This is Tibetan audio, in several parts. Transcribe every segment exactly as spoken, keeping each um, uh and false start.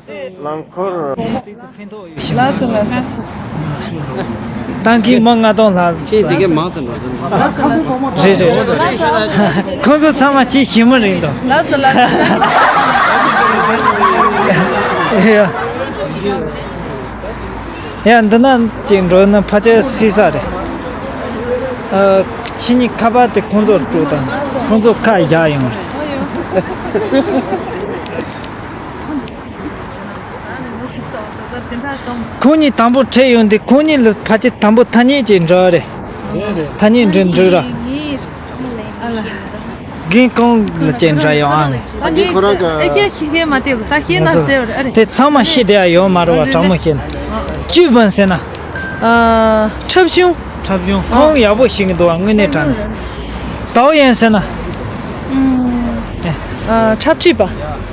རླངས་འཁོར། ལགས་སོ་ལགས་སོ། ཏང་གི་མི་ལྔ་སྟོང་ལྷག་ཁྱེད་འདི་གའི་མང་ཙམ་འགྲོ། ལགས་སོ་ལགས་སོ། རེད་རེད་རེད། ཁོང་ཚོ་ཚང་མ་ཁྱེད་ཞི་མི་རིང་དོ། ལགས་སོ་ལགས་སོ། ཡ། ཡ་འདི་ན་ཅིག་འགྲོ་ན་ཕལ་ཆེར་སྲིད་ས་རེད། ཨ། ཕྱི་ཉིན་ཁ་པར་དེ་ཁོང་ཚོར་སྤྲོད་དང་ཁོང་ཚོ་ཁ་བཞག་ཡོང་རེད། ཁོང་གཉིས་དང་པོ་ཁྲིད་ཡོང་དུས་ཁོང་གཉིས་ལ་ཕལ་ཆེར་དང་པོ་ཐ་སྙད་ཅིག་འདྲི་བ་རེད། ཐ་སྙད་འདྲི་འདྲི་ར། རྒན་གང་ལ་ཅིག་འདྲི་ཡོང་ཨ་ནི། ད་ངས་ཁོ་རང་གི་ཨེ་ཁྱེད་ཤི་ཁྱེད་མ་བལྟས་གོ་ད་ཤེས་ན་ཟེར་བ་རེད། དེ་ཚང་མ་ཤེས་བསྡད་ཡ་ཡོད་མ་རེད་བ། དྲང་མོ་བཤད་ན། ཅུས་བོན་ཟེར་ན། ཨ། འཁྲབ་གཞུང་། འཁྲབ་གཞུང་ཁོང་ཡག་པོ་ཤེས་ཀྱི་འདུག་བ། དངོས་གནས་དྲང་གནས། ཏའོ་ཡན་ཟེར་ན། ཨ། འཁྲབ་ཁྲིད་པ།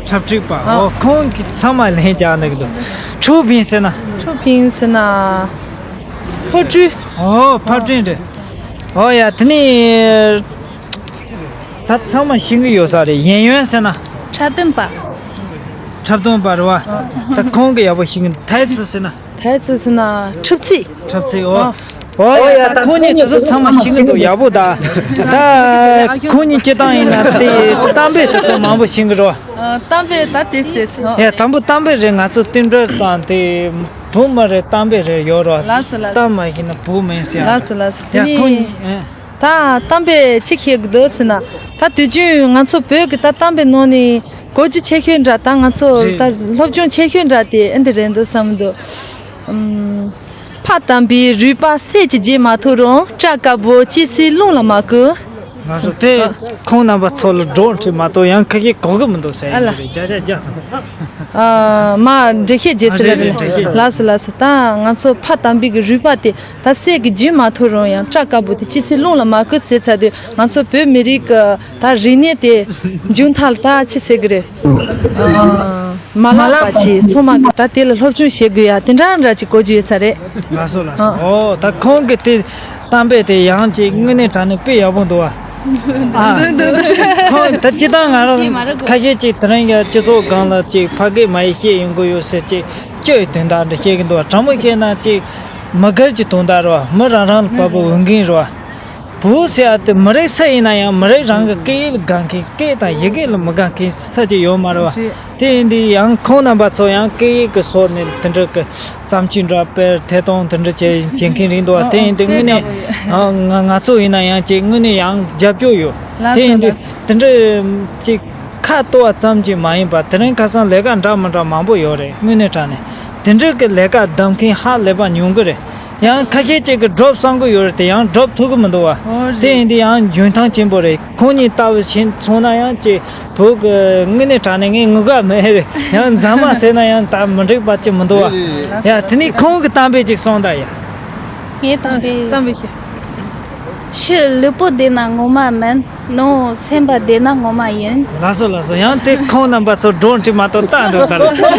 འཁྲབ་ཁྲིད་པ། ཨོ་ཁོང་གིས་ཚང་མ་ལན་རྒྱག་ནི་གི་འདུག་ཁྲུའུ་ཕིང་ཟེར་ན། ཁྲུའུ་ཕིང་ཟེར་ན། ཕོ་བྲུས། ཨོ་ཕོ་བྲུས་རེད། ཨོ་ཡ་དེ་ནས་ད་ཚང་མ་ཤེས་ཀྱི་ཡོད་ས་རེད། ཡན་ཡོན་ཟེར་ན། འཁྲབ་སྟོན་པ། འཁྲབ་སྟོན་པ་རེད་བ། ད་ཁོང་གིས་ཡག་པོ་ཤེས་ཀྱི། ཐའི་ཙི་ཟེར་ན། ཐའི་ཙི་ཟེར་ན་འཁྲབ་ཚིག་འཁྲབ་ཚིག་ཨོ། ཨོ་ཡ་ད་ཁོང་གཉིས་དེ་ཚོ་ཚང་མ་ཤེས་ཀྱི་འདུག་ཡག་པོ་ད། ད་ཁོང་གཉིས་སྤྱིར་བཏང་ཡིན་ན་དེ་གཏམ་དཔེ་དེ་ཚོ་མང་པོ་ཤེས་ཀྱི་རེད་བ། ཨ། གཏམ་དཔེ་ད་དེ་ཟེར་སོང་། ཡ་དང་པོ་གཏམ་དཔེ་རེད། ང་ཚོ་དེ་འདྲ་ཙང་དེ་བུ་མོ་རེད། གཏམ་དཔེ་རེད་ཡོད་རེད་བ། ལགས་སོ་ལགས་སོ། གཏམ་མ་ཤེས་ན་བུ་མིན་ཟེར་ཡ། ལགས་སོ་ལགས་སོ། དེ་ཡ་ནས་ཁོང་གཉིས། ད་གཏམ་དཔེ་ཅིག་བཤད་དགོས་འདུག་ཟེར་ན། ད་དུས་རྒྱུན་ང་ཚོ་བོད་ཀྱི་ད་གཏམ་དཔེ་ནང་ནས་གོ་རྒྱུ་ཆེ་ཤོས་འདྲ། ད་ང་ཚོ་རེད། ད་སློབ་སྦྱོང་ཆེ་ཤོས་འདྲ་དེ་ཨེ་འདི་རེད་འདུག་བསམ་འདུག་ཨམ། ཕ་དམ་པའི་རུས་པ་གསེར་གྱི་རྒྱན་མ་ཐོགས་རུང་། སྐྲ་དཀར་པོ་སྐྱེ་སའི་རླུང་ལ་མ་གུས། ང་ཚོ་དེ་ཁོང་རྣམ་པ་ཚོ་ལ་སྒྲོག་འཕྲིན་མ་གཏོགས་ཡང་ཁ་ཤས་གོ་གི་མི་འདུག་ཟེར། ཨ་ལ། ཡིན་རེད། རྒྱ་རྒྱ་རྒྱ། ཨ། མ་འགྲེལ་བཤད་རྒྱག་ཟེར་རེད། རེད་རེད། ལགས་སོ་ལགས་སོ། ད་ང་ཚོ་ཕ་དམ་པའི་གི་རུས་པ་དེ་ད་གསེར་གྱི་རྒྱན་མ་ཐོགས་རུང་ཡང་སྐྲ་དཀར་པོ་དེ་སྐྱེ་སའི་རླུང་ལ་མ་གུས་ཟེར་ཚར་དུས། ང་ཚོ་བོད་མི་རིགས་ཀྱི་ད་རིག་གནས་དེ་མཇུག་མཐར་ད་ཅི་ཟེར་གི་རེད། ཨ། མ་བརླག་པ་ཅིག་ཚང་མ་གི་ད་དེ་ལ་སློབ་སྦྱོང་བྱེད་དགོས་ཡ་དེ་འདྲ་འདྲ་ཅིག་གོ་རྒྱུ་ཡོད་ས་རེད། ལགས་སོ་ལགས་སོ། ཨ། ཨོ་ད་ཁོང་གི་དེ་གཏམ་དཔེ་དེ་ཡང་ཅིག་དངོས་གནས་དྲང་གནས་དཔེ་ཡག་པོ་འདུག་བ། ཨ། འདུག་འདུག་ཁོང་ད་སྤྱིར་བཏང་ང་རང་ཁ་ཤས་ཅིག་དེ་རིང་གི་སྤྱི་ཚོགས་སྒང་ལ་ཅིག་ཕ་སྐད་མ་ཡིག་བཤད་ཡོང་གི་ཡོད་ཟེར་ཅིག་སྤྱོད་དོན་དག་འདྲ་བཤད་གི་འདུག་བ། དྲང་མོ་བཤད་ན་ཅིག་མི་སྒེར་གྱི་དོན་དག་རེད་བ། མི་རང་རང་ལ་བབ་པའི་འོས་འགན་རེད་བ། བོད་ཟེར་ཡ་དེ་མི་རིགས་སུ་ཡིན་ན་ཡང་མི་རིགས་རང་གི་སྐད་ཡིག་ལ་དགའ་མཁན། སྐད་དང་ཡི་གེ་ལ་མི་དགའ་མཁན་སུ་ཅིག་ཡོད་མ་རེད་བ། རེད། དེ་ཡིན་དུས་ཡང་ཁོང་རྣམ་པ་ཚོ་ཡང་སྐད་ཡིག་གི་ཕྱོགས་ནས་དེ་འདྲ་གི་བརྩམས་ཆོས་འདྲ་དཔེར་ཐད་གཏོང་དེ་འདྲ་བྱེད་བྱེད་མཁན་རེད་འདུག་བ། དེ་ཡིན་དུས་དངོས་གནས་ཨ་ང་ང་ཚོ་ཡིན་ན་ཡང་ཅིག་དངོས་གནས་ཡང་རྒྱབ་སྐྱོར་ཡོད། ལགས་སོ། དེ་ཡིན་དུས་ལགས་སོ། དེ་འདྲ་ཅིག་ཁ་གཏོར་བ་ཙམ་གྱིས་མ་ཡིན་པ་དེ་རིང་ཁ་སང་ལས་ཀ་འདྲ་མི་འདྲ་མང་པོ་ཡོད་རེད། དངོས་གནས་དྲང་གནས་དེ་འདྲ་གི་ལས་ཀ་བདམས་མཁན་ཧ་ལས་པ་ཉུང་གི་རེད། ཡང་ཁ་ཤས་ཅིག་གིས་སྒྲུབ་བསམ་གི་ཡོད་རེད་དེ་ཡང་སྒྲུབ་ཐུབ་གི་མི་འདུག་བ། ཨོ་རེད། དེ་ཡིན་དུས་ཡང་འཇོན་ཐང་ཆེན་པོ་རེད། ཁོང་གཉིས་ལྟ་བུ་ཕྱིན་སོང་ན་ཡང་ཅིག་བོད་ཀྱི་དངོས་གནས་དྲང་གནས་ངས་ངུ་ག་མེད་རེད། ཡང་མཛངས་མ་ཟེར་ན་ཡང་ད་མི་འགྲིག་པ་ཅིག་མི་འདུག་བ། རེད་རེད། ཡ་དེ་ནས་ཁོང་གི་གཏམ་དཔེ་ཅིག་གསུངས་དང་ཡ། ངའི་གཏམ་དཔེ། གཏམ་དཔེ་ཤེས། ཆུ་ལུད་པོ་བདེ་ན་ངོ་མ་སྨན། ནོར་སེམས་པ་བདེ་ན་ངོ་མ་ཡིན། ལགས་སོ་ལགས་སོ། ཡང་དེ་ཁོང་རྣམ་པ་ཚོ་སྒྲོག་འཕྲིན་མ་གཏོགས་ལྟ་འདུག་ད་ལ། ད་དེ་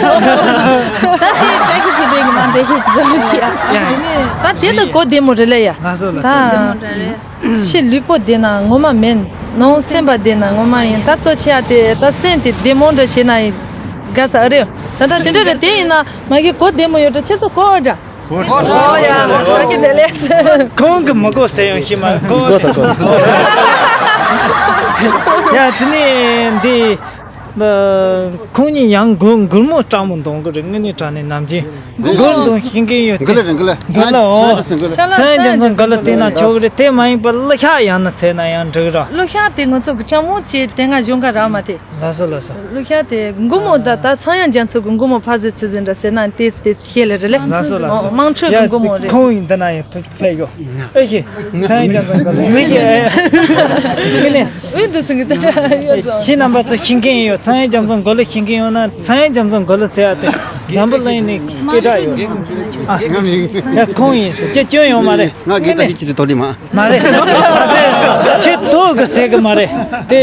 ད་ཁྱི་ཁྱི་དེ་གི་མ་འདྲེ་ཁྱི་ཅི་ཙམ་ཅི་ཡ། ཡ། ཡིན་ནི་ད་དེ་ད་གོ་བདེ་མོ་རེད་ལ་ཡ། ལགས་སོ་ལགས་སོ། ད་ཆུ་ལུད་པོ་བདེ་ན་ངོ་མ་སྨན། ནོར་སེམས་པ་བདེ་ན་ངོ་མ་ཡིན། ད་གཙོ་ཆེ་ཡ་དེ་ད་སེམས་དེ་བདེ་མོ་འདྲ་བྱས་ན་ཡིན། དགའ་ས་ཨ་རེ། ད་ད་དེ་འདྲ་རེད། དེ་ཡིན་ན་མ་གི་གོ་བདེ་མོ་ཡོད་འདྲ་ཁྱེད་ཚོ་གོ་འདྲ། ཨོ་ཡ། ཨོ་ཁྱེད་དེ་ལས། ཁོང་གི་མི་གོ་ཟེར་ཡང་ཤི་མ་གོ། གོ་ད་གོ། ཡ་དེ་ནས་འདི་ཁོང་གཉིས་ཡང་མགུར་མགུར་མོ་སྤྲང་མོ་འདོན་གི་རེད། དངོས་གནས་དྲང་གནས་ནམ་རྒྱུན་མགུར་འདོན་ཤེས་མཁན་ཡོད་དེ། མགུར་ལ་རེད། མགུར་ལ་ཨོ། ཚངས་དབྱངས་རྒྱ་མཚོ་མགུར་ལ་བལྟས་ན་ཆོག་གི་རེད། དེ་མ་ཡིན་པར་གླུ་ཤགས་ཡང་ན་འཚོལ་ན་ཡང་འགྲིག་ར། གླུ་ཤགས་དེ་ང་ཚོ་གི་སྤྲང་མོ་ཅེས་དེ་སྔ་གཞུང་ག་རག་མ་དེ། ལགས་སོ་ལགས་སོ། གླུ་ཤགས་དེ་མགུར་མོ་ད་ད་ཚངས་དབྱངས་རྒྱ་མཚོ་གི་མགུར་མོ་ཕ་ཟེ་ཚི་ཟེ་འདྲ་ཟེར་ན་དེ་དེ་ཤེས་ལེ་རེད་ལེ། ལགས་སོ་ལགས་སོ། དམངས་ཁྲོད་ཀྱི་མགུར་མོ་རེད། ཁོང་ཡིན་འདི་ན་ཡང་ཕེབས་ཕེབས་ཡོད། ཨེ་ཤེས། ཚངས་དབྱངས་རྒྱ་མཚོ་མགུར་ལ་མི་ཤེས། ངས་ནས། འོས་འདུག་སེང་གེ་ད་ཡོད་སོང་། ཁྱེད་རྣམ་པ་ཚོ་ཤེས་མཁན་ཡོད། ཚངས་དབྱངས་རྒྱ་མཚོ་མགུར་ལ་ཤེས་མཁན་ཡོད་ན་ཚངས་དབྱངས་རྒྱ་མཚོ་མགུར་ལ་ཟེར་ཡ་དེ་འཛམ་བུ་གླིང་ནས་སྐད་གྲགས་ཡོད། ཨ། ཡ་ཁོང་ཡིན་ཟེར་ཅི་སྐྱོན་ཡོད་མ་རེད། ང་གི་ད་ཁྱེད་ཀྱི་དོ་དི་མ། མ་རེད། ཁྱེད་ཐོག་གི་ཟེར་གི་མ་རེད། དེ་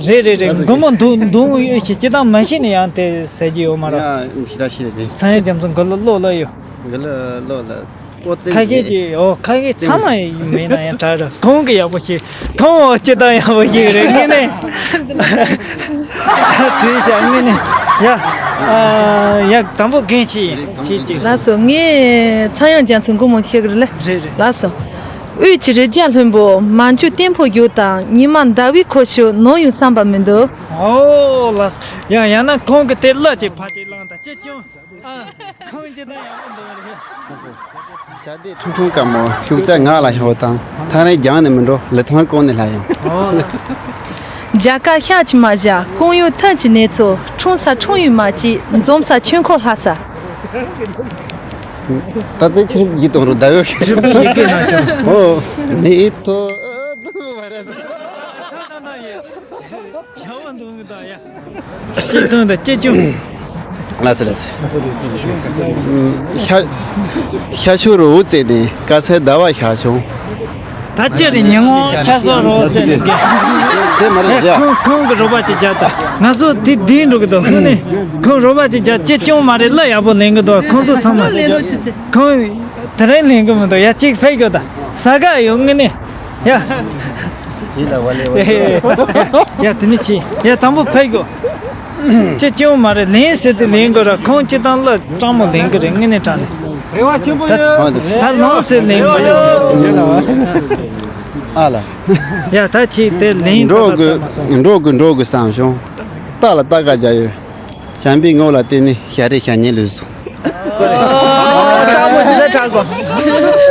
རེད་རེད་རེད། མགུར་མོ་འདུག་འདུག་ཡོད་ཤེས་ཅི་དང་མ་ཤེས་ནས་ཡང་དེ་ཟེར་གྱི་ཡོད་མ་རེད། ཡ་ཤི་ར་ཤི་རེད། ཚངས་དབྱངས་རྒྱ་མཚོ་མགུར་ལ་ཀློག་ལ་ཡོད། མགུར་ལ་ཀློག་ལ་ཀློག་ཚིག་ཁ་ཤས་ཀྱི་ཨོ་ཁ་ཤས་ཚང་མ་མེད་ན་ཡང་དྲག་རེད། གོང་གི་ཡག་པོ་ཤེས། གོང་ཨོ་ཅི་དང་ཡག་པོ་ཤེས་རེད་ངས་ནས། དྲིས་ཤག་ངས་ནས། ཡ། ཨ། ཡ། དང་པོ་རྒན་ཁྱེད་ཡིན། ཁྱེད་ཀྱིས། ལགས་སོ། ངས་ཚངས་དབྱངས་རྒྱ་མཚོའི་མགོ་མོ་ཤེས་ཀྱི་རེད་ལེ། རེད་རེད། ལགས་སོ། དབུས་ཀྱི་རི་རྒྱལ་ལྷུན་པོ། མན་ཇུ་བརྟན་པོ་ཡུག་དང་། ཉི་མ་ཟླ་བའི་འཁོར་ཤོག་ནམ་ཡང་བསམ་པ་མི་འདུག་ཨོ་ལགས་སོ། ཡ། ཡང་ན་ཁོང་གི་དེ་གླུ་ཅིག་ཕར་ཅིག་བླངས་དང་། ཅི་ཅུང་། ཨ། ཁོང་ཅི་ད་ཡག་པོ་འདུག་རེད། ཞྭ་སྡེ་ཁྲུང་ཁྲུང་དཀར་མོ། ཤུགས་རྩལ་ངག་ལ་ཤོར་དང་། ཐག་རིང་རྒྱང་ནས་མི་འགྲོ། ལི་ཐང་ཀོང་ནས་སླེབས་ཡོང་། ཨོ་ལགས། རྒྱ་སྐད་ཤག་ཅིག་མ་བཞག་རྐང་ཡུལ་ཐང་ཅིག་གནས་ཚོ། ཁྲུང་ས་ཁྲུང་ཡུལ་མ་སྐྱིད། འཛོམས་ས་ཆོས་འཁོར་ལྷ་ས། ད་ལྟའི་ཁྱེད་ཡིད་གཏོང་རོགས་ད་ཡོད། ཁྱེད་མི་ཡི་གེ་ན་ཅང་། ཨོ། མི་ཐོ་ཨ་དུ་བ་ར་ས། ཞྭ་བ་འདུག་མི་འདུག་ཡ། ཅི་ཐོན་དང་ཅི་ཅུང་། ལགས་སོ་ལགས་སོ། ཤ་ཤ་ཤུ་རོ་བོ་བཙལ་ནས། དཀར་ཚལ་ཟླ་བ་ཤར་བྱུང་། ད་ཅི་རེད། ཉི་ངོ་ཤ་ཤུ་རོ་བོ་བཙལ་ནས་དགེ། དེ་མ་རེད་ཡ། ཁོང་ཁོང་གི་རོགས་པ་ཅིག་རྒྱབ་དང་། ང་ཚོ་དེ་བསྡད་འགྲོ་གི་འདུག་དངོས་གནས་ཁོང་རོགས་པ་ཅིག་རྒྱབ། ཅི་ཅུང་མ་རེད། གླུ་ཡག་པོ་ལེན་གི་འདུག་ཁོང་ཚོ་ཚང་མ། ཁོང་དེ་རིང་ལེན་གི་མི་འདུག་ཡ། གཅིག་ཕེབས་དགོས་ད། ཟ་ག་ཡོད་དངོས་གནས། ཡ། ཡ། དེ་ནི་ཅི། ཡ། དང་པོ་ཕེབས་དགོས། ཅི་ཅུང་མ་རེད། ལེན་ཟེར་དུས་ལེན་དགོས་ར། ཁོང་སྤྱིར་བཏང་གླུ་སྤྲང་མོ་ལེན་གི་རེད། དངོས་གནས་དྲང་གནས། རེ་བ་ཆེན་པོ་ད་ཡོད། ད་ལོངས་སུ་ལེན་དགོས། ཨ་ལ། ཡ། ད་ཅི་དེ་ལེན། འགྲོ་དགོས། འགྲོ་དགོས་འགྲོ་དགོས་བསམ་བྱུང་། རྟ་ལ་རྟ་སྒ་རྒྱག་ཡོད། བྱམས་པའི་ངོ་ལ་བལྟས་ནས། ཞྭ་རེ་ཞྭ་ཉལ་ལུས་སོང་། དྲག་མོ་འདི་ཚ་དྲག་གོ།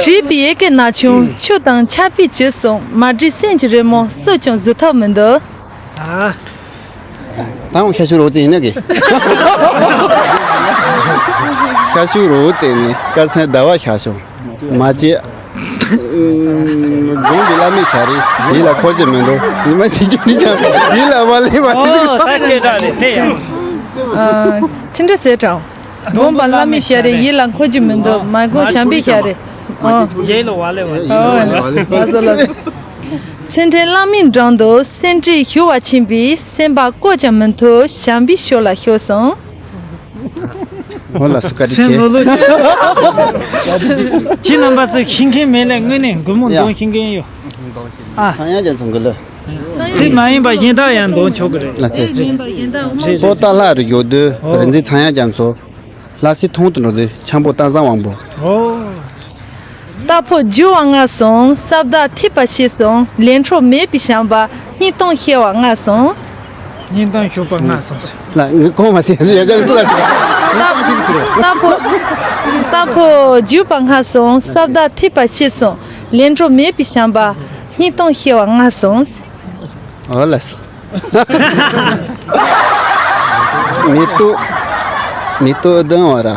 བྲིས་པའི་ཡི་གེ་ན་ཆུང་། ཆུ་དང་ཆར་པས་བྱུགས་སོང་། མ་བྲིས་སེམས་ཀྱི་རི་མོ། སུས་ཀྱང་བཟོ་ཐབས་མི་འདུག་ཨ། ད་འོང་ཤ་ཤུ་རོ་བཙལ་ནི་གི། ཤ་ཤུ་རོ་བཙལ་ནས། དཀར་ཚལ་ཟླ་བ་ཤར་བྱུང་། མ་བྱེད། དགོན་པའི་བླ་མའི་ཞྭ་རེད། ཡིད་ལ་འཁོར་གྱི་མི་འདུག་ཉི་མ་བྱེད་རྒྱུ་ནི་ཅང་ཡིད་ལ་མ་སླེབས་པ། ཨོ། ད་སྐད་གྲགས་རེད་དེ་ཡང་། ཨ། ཅི་འདྲ་ཟེར་དྲང་། དགོན་པ་བླ་མའི་ཞྭ་རེད། ཡིད་ལ་འཁོར་རྒྱུ་མི་འདུག་མ་དགོན་བྱམས་པའི་ཞྭ་རེད། ཨོ། ཡིད་ལ་བ་ལེ་བ་ལེ། ཨོ། ལགས་སོ་ལགས་སོ། ཚེ་འཕྲལ་བླ་མའི་འགྲམ་དུ། སེམས་ཁྲལ་ཞུ་བ་ཕྱིན་པས། སེམས་པ་བཀོད་ཀྱང་མི་ཐུབ། བྱམས་པའི་ཞོར་ལ་ཤོར་སོང་། ཨོ་ལགས་སོ། བཀའ་དྲིན་ཆེ། སེམས་ལྷོད་ལྷོད་བྱེད། ཁྱེད་རྣམ་པ་ཚོ་ཤེས་མཁན་མེད་ལས། དངོས་གནས་སྒོར་མོ་ཡ། འདོན་ཤེས་མཁན་ཡོད། ཨ། ཚངས་དབྱངས་རྒྱ་མཚོ་གི་གླུ། དེ་མ་ཡིན་པ་གཞན་དག་ཡང་འདོན་ཆོག་གི་རེད། ལགས་སོ། རེད་རེད། པོ་ཏཱ་ལ་རུ་འགྱོ་དུས། ཨོ། རིག་འཛིན་ཚངས་དབྱངས་རྒྱ་མཚོ། ལྷ་སའི་ཐང་དུ་འགྲོ་དུས། འཁྱམ་པོ་སྟག་བཟང་དབང་པོ། ཨོ། རྟ་ཕོ་རྒྱུག་པ་སྔ་སོང་། ས་བདག་ཐེབས་པ་ཕྱི་སོང་། ལས་འཕྲོ་མེད་པའི་བྱམས་པ། སྙིང་གཏམ་བཤད་པ་སྔ་སོང་། སྙིང་གཏམ་ཤོད་པ་སྔ་སོང་ཟེར། ལ་ངས་གོང་མ་ཟེར་ཡ་ཅག་སུ་ལ་ཟེར། རྟ་རྟ་ཕོ། རྟ་ཕོ་རྒྱུག་པ་སྔ་སོང་། ས་བདག་ཐེབས་པ་ཕྱི་སོང་། ལས་འཕྲོ་མེད་པའི་བྱམས་པ། སྙིང་གཏམ་བཤད་པ་སྔ་སོང་། ཨོ་ལགས་སོ། མེ་ཏོག་མེ་ཏོག་ལྡུམ་བ་ར།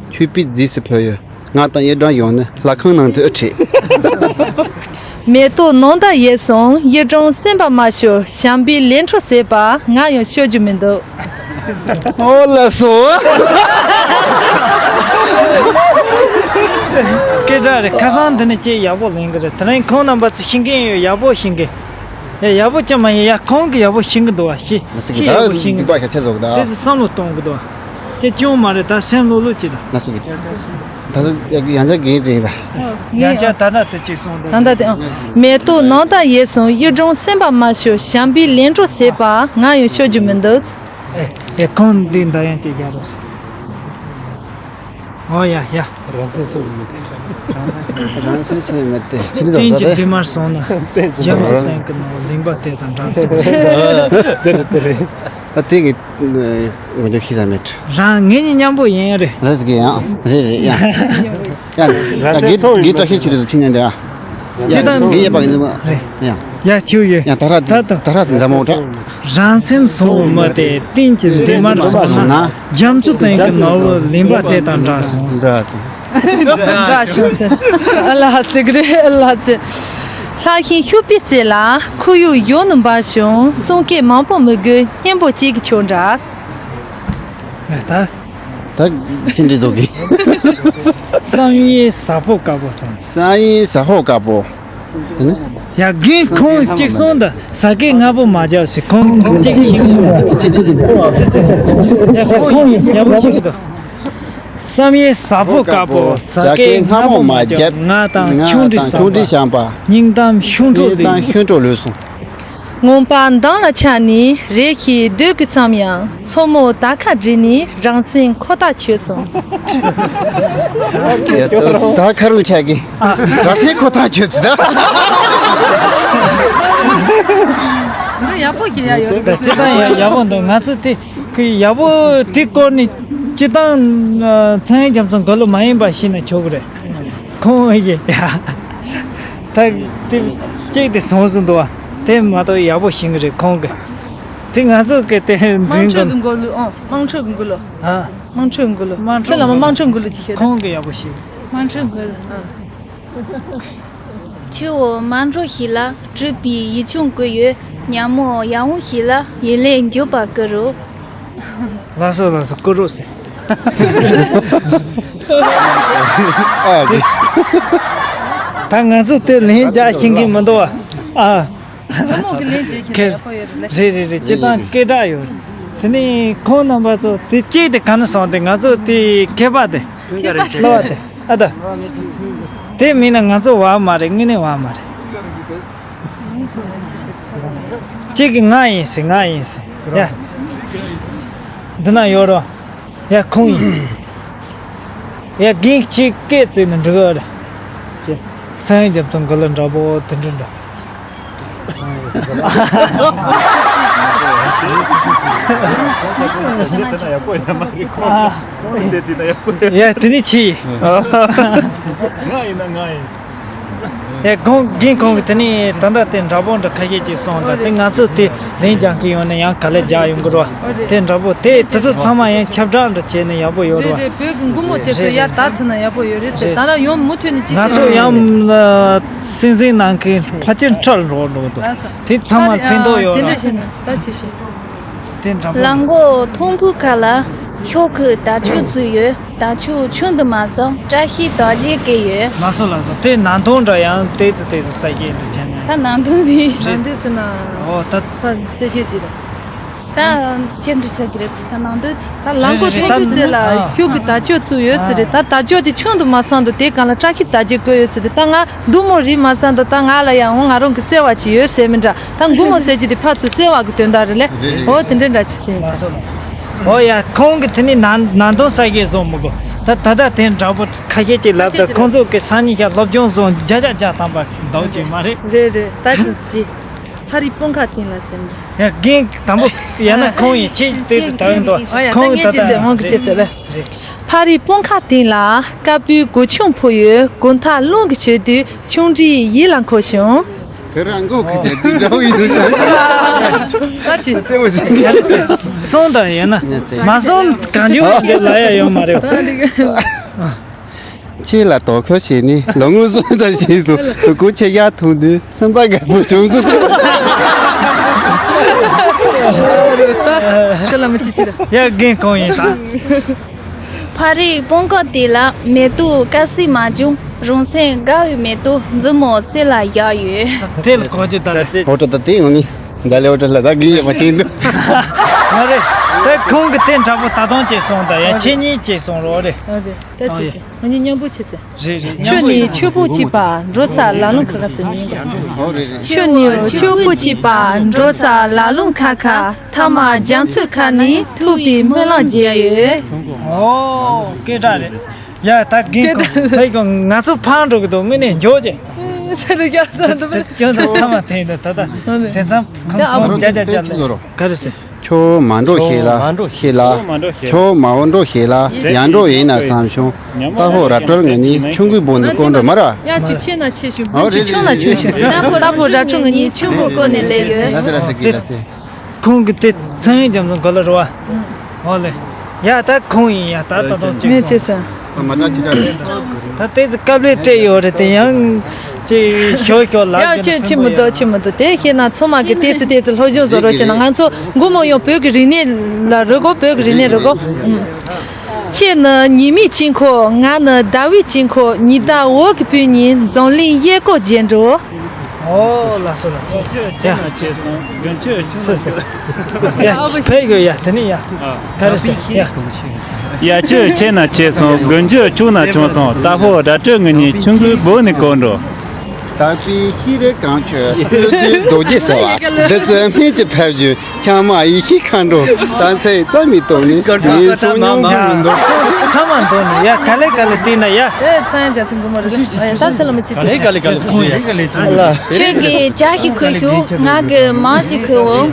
མཆོད་པའི་རྫས་སུ་ཕུལ་ཡོད། ང་དང་གཡུ་སྦྲང་ཡོང་ནི། ལྷ་ཁང་ནང་དུ་ཨེ་ཁྲིད། མེ་ཏོག་ནམ་ཟླ་ཡལ་སོང་། གཡུ་སྦྲང་སེམས་པ་མ་ཤོར། བྱམས་པའི་ལས་འཕྲོ་ཟད་པ། ང་ཡང་ཤོར་རྒྱུ་མི་འདུག་ཨོ་ལགས་སོ། སྐད་གྲགས་རེད། ཁ་སང་འདི་ནས་ཅིག་ཡག་པོ་ལེན་གི་རེད། དེ་རིང་ཁོང་རྣམ་པ་ཚོ་ཤེས་མཁན་ཡོད། ཡག་པོ་ཤེས་མཁན། ཡ། ཡག་པོ་ཅང་མ་ཡིན། ཡ། ཁོང་གིས་ཡག་པོ་ཤེས་གི་འདུག་བ། ཤེས། ལགས་སོ། ཤེས་ཡག་པོ་ཤེས་གི་འདུག་དེ་ཚོ་བསམ་བློ་གཏོང་གི་འདུག་བ། དེ་ཅུང་མ་རེད། ད་སེམས་ལྷོད་ལྷོད་བྱེད་ད། ལགས་སོ། ད་ཚོ་ཡང་བསྐྱར་རྒན་ཡིན་ཟེར་ཡིན་ད། ཡང་བསྐྱར་ད་ལྟ་དེ་གཅིག་གསུངས་འདུག་ད་ལྟ་དེ། ཨང་། མེ་ཏོག་ནམ་ཟླ་ཡལ་སོང་། གཡུ་སྦྲང་སེམས་པ་མ་ཤོར། བྱམས་པའི་ལས་འཕྲོ་ཟད་པ། ང་ཡང་ཤོར་རྒྱུ་མི་འདུག་ཨེ། ཨེ། ཁོང་འདི་འདྲ་ཡང་དེ་རྒྱག་རོགས། ཨོ་ཡ་ཡ། རང་སེམས་སོ་མི་ཚེ། རང་སེམས་སོ་མི་དེ་ཁྱེད་ཚོ་བསྟན་གྱི་འདི་མར་སོང་ན། རྒྱ་མཚོ་བསྟན་གྱི་ནོ་ལིང་པ་དེ་དང་འདྲ་སོང་། དེ་རེད་དེ་རེད། ད་དེ་གི་ངོ་ལོག་ཤེས་ས་མེད། རང་ངེད་གཉིས་མཉམ་པོ་ཡིན་ཡ་རེད། རེད་ཟེར་གི་ཡང་རེད་རེད་ཡ། ཡ་ད་གི་གི་བཀྲ་ཤིས་ཆོས་རེད་དུ་ཕྱིན་ནས་འདི་ཨ། ཡ་ཅི་ད་གི་ཡ་པ་གི་འདི་མ་རེད། ཡ། ཡ་ཁྱེའུ་ཡོད། ཡ་ད་ར་ད་ད་ར་ད་འཛམ་མོ་ད། རང་སེམས་སོ་མི་དེ་བསྟན་གྱི་འདི་མར་སོང་ན། རྒྱ་མཚོ་བསྟན་གྱི་ནོ་ལིང་པ་དེ་དང་འདྲ་སོང་། འདྲ་སོང་། འདྲ་བྱུང་ཟེར། ཨ་ལ་ཧ་ཟེར་གི་རེད། ཨ་ལ་ཧ་ཟེར། ལྷ་ཤིང་ཤུག་པའི་རྩེ་ལ། ཁོར་ཡུག་ཡོང་ནས་འབར་བྱུང་། གསུང་སྐད་མང་པོ་མི་དགོས། སྙན་པོ་གཅིག་གིས་ཆོག་འདྲ། ད། ད་ཅི་འདྲི་རྫོགས་གི། བསམ་ཡས་ཟ་ཕོ་དཀར་པོ་སོང་། བསམ་ཡས་ཟ་ཕོ་དཀར་པོ། དེ་ནི། ཡ་རྒན་ཁོང་གཅིག་སོང་ད་ཟ་སྐད་སྔ་པོ་མ་རྒྱབ་ཟེར། ཁོང་གཅིག་ཤིག་སོང་ད། ཡ་ཁོང་ཡག་པོ་ཤིག་ད། བསམ་ཡས་ཟ་ཕོ་དཀར་པོ། ཟ་སྐད་སྔ་མོ་མ་བརྒྱབ། ང་དང་ཆུང་འདྲིས་བྱམས་པ། སྙིང་གཏམ་ཤུང་འཕྲོ་ལུས་སོང་། ངོམ་པ་མདང་ལ་ཆགས་ནས་རེ་ཞིག་སྡོད་དགོས་བསམ་ཡང་། མཚོ་མོ་དར་ཁ་བསྒྲིགས་ནས་རང་སེམས་ཁོ་ཐག་ཆོད་སོང་། ད་ཁ་རུ་ཆགས་ཀྱི་རང་སེམས་ཁོ་ཐག་ཆོད་ཟེར་ད། འདི་ཡག་པོ་ཞིག་ཡ་ཡོད་རེད། ད་སྤྱིར་བཏང་ཡ་ཡག་པོ་འདུག་ང་ཚོ་དེ་ཁོས་ཡག་པོ་དེ་སྐོར་ནས་སྤྱིར་བཏང་ཚན་རིག་རྒྱ་མཚོ་འགོ་ལོ་མ་ཡིན་པ་ཤེས་ན་ཆོག་གི་རེད། ཁོང་ཡིན་ཡ། ད་དེ་གཅིག་དེ་བཟང་སོང་འདུག་བ། དེ་མ་གཏོགས་ཡག་པོ་ཤེས་གི་རེད་ཁོང་གི། དེ་ང་ཚོ་གི་དེ་དམངས་ཁྲོད་ཀྱི་མགོ་ལུས། ཨོ། དམངས་ཁྲོད་ཀྱི་མགོ་ལུས། ཨ། དམངས་ཁྲོད་མགོ་ལུས། དམངས་ཁྲོད་ཚེ་ལ་མ་དམངས་ཁྲོད་མགོ་ལུས་ཅིག་ཤོད་ད། ཁོང་གི་ཡག་པོ་ཤེས། དམངས་ཁྲོད་མགོ་ལུས། ཨ། ཆུ་བོ་མ་འགྲོ་ཞིག་ལ་གྲུབ་པའི་ཡིག་ཆུང་བཀོད་ཡོད། ཉ་མོ་ཡང་བོ་ཞིག་ལ་ཡིན་ལས་འགྱུར་བ་བཀོད་རོགས། ལགས་སོ་ལགས་སོ་བཀོད་རོགས་ཟེར། ཨ་དེ། ད་ང་ཚོ་དེ་ལན་རྒྱག་ཤེས་ཀྱི་མི་འདུག་བ། ཨ། ཉ་མོ་གི་ལན་རྒྱག་ཤེས་ན་ཡག་པོ་ཡོད་རེད་ལེ། རེད་རེད་རེད་སྤྱིར་བཏང་སྐད་གྲགས་ཡོད་རེད། དེ་ནས་ཁོང་རྣམ་པ་ཚོ་དེ་གཅིག་དེ་ག་ནས་སོང་དེ་ང་ཚོ་དེ་མཁས་པ་དེ། མཁས་པ་སློབ་པ་དེ། ཨ་ད། དེ་མིན་ན་ང་ཚོ་བ་མ་རེད། དངོས་གནས་བ་མ་རེད། གཅིག་གིས་ང་ཡིན་ཟེར། ང་ཡིན་ཟེར། ཡ། འདི་ན་ཡོད་རོ། ཡ་ཁོང་ཡིན། ཡ་རྒན་གཅིག་སྐད་བཙུགས་ན་འགྲིག་གི་རེད། ཅེ། ཚན་རིག་རྒྱ་མཚོ་འགོ་ལོ་འདྲ་པོ་དེ་འདྲ་འདྲ། ཡ་དེ་ནི་ཆི། ང་ཡིན་ན་ང་ཡིན། ཡ་ཁོང་རྒན་ཁོང་གིས་དེ་ནི་ད་ལྟ་དེ་འདྲ་པོ་འདྲ་ཁ་ཤས་ཅིག་གསུངས་དང་དེ་ང་ཚོས་དེ་ལན་རྒྱག་མཁན་ཡོང་ན་ཡང་ག་ལེར་རྒྱག་ཡོང་གི་རོ། དེ་འདྲ་པོ་དེ་དེ་ཚོ་ཚང་མ་ཡང་ཁྱབ་བསྒྲགས་འདྲ་བྱས་ན་ཡག་པོ་ཡོད་རེད་རོ། རེད་རེད། བོད་ཀྱི་མགོ་མོ་དེ་ཚོ་ཡར་དར་ཐུབ་ན་ཡག་པོ་ཡོད་རེད་ཟེར། རེད། ད་ལྟ་ཡོང་མུ་མཐུད་ནས་ཅི་ང་ཚོ་ཡང་སེམས་སེམས་ནང་གི་ཕལ་ཆེར་འཕྲལ་འགྲོ་འགྲོ་འདུག་དེ་ཚང་མ་ཕན་ཐོགས་ཡོད་ར། དེ་འདྲ་བྱས་ན་ད་ཅི་ཞིག་དེ་འདྲ་པོ། ལ་མགོ་ཐོང་ཕུ་ཁ་ལ་ཤོག་གུ་དར་ལྕོག་བཙུགས་ཡོད། དར་ལྕོག་ཆུང་དུ་མ་སོང་བཀྲ་ཤིས་རྡོ་རྗེ་སྐད་ཡོད། ལགས་སོ་ལགས་སོ། དེ་ནང་དོན་འདྲ་ཡང་ཏོག་ཙམ་ཏོག་ཙམ་གསལ་རྒྱས་འདུག་ཁྱེད་ནས། ད་ནང་དོན་དེ། ནང་དོན་ཟེར་ན། ཨོ་ད། ཕ་གསལ་བཤད་ཅིག་དང་། ད་ཅི་འདྲ་ཟེར་གི་རེད། ད་ནང་དོན་དེ། ད་ལ་མགོ་ཐོང་ཕུ་ཟེར་ལ་ཨ་ཤོག་གུ་དར་ལྕོག་བཙུགས་ཡོད་ཟེར་རེད། ད་དར་ལྕོག་དེ་ཆུང་དུ་མ་སོང་དུ་དེ་གང་ལ་བཀྲ་ཤིས་རྡོ་རྗེ་བཀོད་ཡོད་ཟེར་རེད། ད་ང་མདུང་མོ་རེད་མ་སོང་དུ་ད་ང་ལ་ཡང་འོ་ང་རང་གི་བརྩེ་བ་ཅིག་ཡོད་ཟེར་མི་འདྲ། ད་མགོ་མོ་ཟེར་གྱི་དེ་ཕར་ཚུར་བརྩེ་བ་གི་དོན་དག་རེད་ལེ། རེད་རེད། འོ་དེ་འདྲ་འདྲ་ཅིག་ཟེར་ཡིན་ཟེར། ལགས་སོ་ལགས་སོ། འོ་ཡ་ཁོང་གི་དེ་ནི་ནང་ནང་དོན་གསལ་རྒྱས་བཟོ་མི་དགོས། ད་ད་ལྟ་དེ་འདྲ་པོ་ཁ་ཤས་ཅིག་ལབ་ད་ཁོང་ཚོ་གི་སང་ཉིན་ཤར་སློབ་སྦྱོང་བཟོ་རྒྱ་ཆ་རྒྱག་དང་པ་འདུག་ཅིག་མ་རེད། རེད་རེད། ད་ཅི་ཅི། ཕ་རི་སྤང་ཁ་སྟེང་ལ་ཟེར་འདྲ། ཡ་རྒན་དང་པོ་ཡ་ན་ཁོང་ཡིན་ཁྱེད་དེ་དུ་ད་ཡོང་དོ། ཨ་ཡ་ཁོང་ད་ངས་ཅི་ད་ཟེར་མང་གི་ཅི་ཟེར་རེད། ཕ་རི་སྤང་ཁ་སྟེང་ལ་དཀར་པོའི་སྒོ་ཆུང་ཕུབ་ཡོད། དགུན་ཐག་རླུང་གིས་ཆོད་དུས་ཆུང་འདྲིས་ཡིད་ལ་འཁོར་བྱུང་། ཁྱོད་རང་མགོ་ཁ་རྒྱ་དུས་འདྲ་བོ་ཡིན་ཟེར། ད་ཅི། རྩེ་མོ་ཟེར། ཡ་རེད་ཟེར། སོང་དང་ཡིན་ན་མ་སོང་གང་བྱུང་འདི་ལ་ཡ་ཡོད་མ་རེད། ཁྱེད་ལ་དོ་ཁུར་བྱས་ནས་ལོ་ངོ་གསུམ་ཙམ་ཕྱིན་སོང་། དོ་ཁུར་ཆེ་ཡག་མཐོང་དུས་སེམས་པ་དགའ་པོ་བྱུང་སོང་། ཁྱེད་ལ་མི་ཅི་ཅི་རེད། ཡ་རྒན་གང་ཡིན་ད། ཕ་རི་སྤང་ཁ་དེ་ལ་མེ་ཏོག་དཀར་སེར་མ་བྱུང་། རང་སེམས་དགའ་བའི་མེ་ཏོག་མཛུབ་མོ་རྩེ་ལ་བཞག་ཡོད། དེ་ལ་གོ་ཅི་ད་རེད། ཧོ་ཏོ་ད་དེ་ངོ་མི་འདའ་ལེ་ཧོ་ཏོ་ལ་ད་གི་ཡོད་མ་ཅིག་འདུག་མ་རེད། དེ་ཁོང་གི་དེ་འདྲ་པོ་ད་དུང་ཅེས་སོང་ད་ཡ་ཁྱེད་གཉིས་ཅེས་སོང་རོགས་རེད། ཨ་རེད། ད་ཅི་ཅི་ང་གཉིས་མཉམ་པོ་ཆེ་ཟེར། རེད་རེད། མཉམ་ཆུ་པོ་ནི་ཡིན་ཆུ་པོ་གཅིག་པ་འགྲོ་ས་ལ་ལུང་ཁ་ཁ་ཟེར་མིན་གོ། ཨོ་རེད་རེད། ཆུ་ནི་ཆུ་པོ་གཅིག་པ་འགྲོ་ས་ལ་ལུང་ཁ་ཁ། ཐ་མ་རྒྱ་མཚོ་ཁ་ནས་ཐུག་པའི་སྨོན་ལམ་རྒྱག་ཡོད། ཨོ་སྐད་གྲགས་རེད། ཡ་ད་རྒན་ཁོང་ཕ་ཡི་ཁོང་ང་ཚོ་ཕང་འགྲོ་གི་འདུག་དངོས་གནས་འཇོག་ཅེ། ཟེར་རེད་ཡ་ད་འདི་མི་ཅང་ཚ་ཐ་མ་ཐེངས་འདི་ད་ད་ཨོ་རེད། དེ་མཚམས་ཁོང་ཡ་ཁོང་ཨ་རྒྱ་རྒྱ་རྒྱ་ལ་ག་རེ་ཟེར། ཁྱོད་མ་འགྲོ་ཞེས་ལ་ཞེས་ལ། ཁྱོད་མ་འགྲོ་ཞེས་ལ། ཡང་འགྲོ་ཡིན་ན་བསམ་བྱུང་། ཏ་ཧོ་ར་ཏྲོར་ངེད་གཉིས་ཆུང་གུའི་བུ་ནི་ཀོན་འགྲོ་མ་ར། ཡ་ཆུ་ཆེ་ན་ཆེ་ཞུ་བུ་ཆུ་ཆུང་ན་ཆུང་ཞུ། ཏ་ཧོ་ཏ་ཧོ་ར་ཏྲོར་ངེད་གཉིས་ཆུང་གུ་ཀོན་ནས་ལས་ཡོད། ལ་སེ་ལ་སེ་གི་ལ་སེ། ཁོང་གི་དེ་ཚན་རིག་རྒྱ་མཚོ་ག་ལ་རུ་བ། ཨོ་ལེ། ཡ་ད་ཁོང་ཡིན་ཡ་ད་ད་དུང་ཅིག་ངས་ཅི་ཟེར། མ་ད་ཅི་ད་རེད། ད་ཏོག་ཙམ་དཀའ་ལས་སྤྲད་ཡོད་རེད་དེ་ཡང་ཅིག་ཞོ་ཞོ་ལག་ཡང་ཅི་ཅི་མི་འདུག་ཅི་མི་འདུག་དེ་ཤེས་ན་ཚང་མ་གི་ཏོག་ཙམ་ཏོག་ཙམ་སློབ་སྦྱོང་བཟོ་རོགས་བྱས་ན་ང་ཚོ་དགོང་མོ་ཡང་བོད་ཀྱི་རིག་གནས་ལ་རོལ་གོ་བོད་ཀྱི་རིག་གནས་རོལ་གོ། ཁྱེད་ནི་ཉི་མའི་དཀྱིལ་འཁོར། ང་ནི་ཟླ་བའི་དཀྱིལ་འཁོར། ཉི་ཟླ་འོག་གི་སྤུན་གཉིས་འཛམ་གླིང་གཡས་སྐོར་བརྒྱན་འགྲོ། ཨོ་ལགས་སོ་ལགས་སོ། ཡ་ཆེ་སོང་། དགུན་ཆོས་ཆུང་སོ་སོ། ཡ་ཕེ་གོ་ཡ་དེ་ནི་ཡ། ག་རེ་ཟེར་ཡ། ཡ་ཆོས་ཆེ་ན་ཆེ་སོང་། དགུན་ཆོས་ཆུང་ན་ཆུང་སོང་། ཏ་ཧོ་ར་ཏྲོར་ངེད་གཉིས་ཆུང་གུའི་བུ་ནི་ཀོན་འགྲོ། དག་པའི་ཤེས་རིག་གངས་ཆུ་བློ་གྲོས་རྡོ་རྗེ་ཟེར་བ། བདུད་རྩི་སྨན་གྱི་ཕབ་རྒྱུ་འཁྱགས་མ་ཡེ་ཤེས་མཁའ་འགྲོ། རྟགས་མཚན་རྩ་མེད་རྟོགས་ནས་ངན་སོང་མྱོང་དགོས་མི་འདུག་ཚང་མ་འདོན་ནས་ཡ། ག་ལེ་ག་ལེ་བལྟས་ན་ཡ། ཨེ་ཚང་ཡ་རྒྱ་ཚིག་མགོ་མ་རེད། ཨེ་ད་ཚེ་ལ་མི་བྱེད། ག་ལེ་ག་ལེ་ག་ལེ་བལྟས་ན་ཡ། ཁྱོད་ཀྱིས་ཇ་ཞིག་ཁོལ་ཤོག་ང་གིས་མར་ཞིག་ཁོལ་འོང་།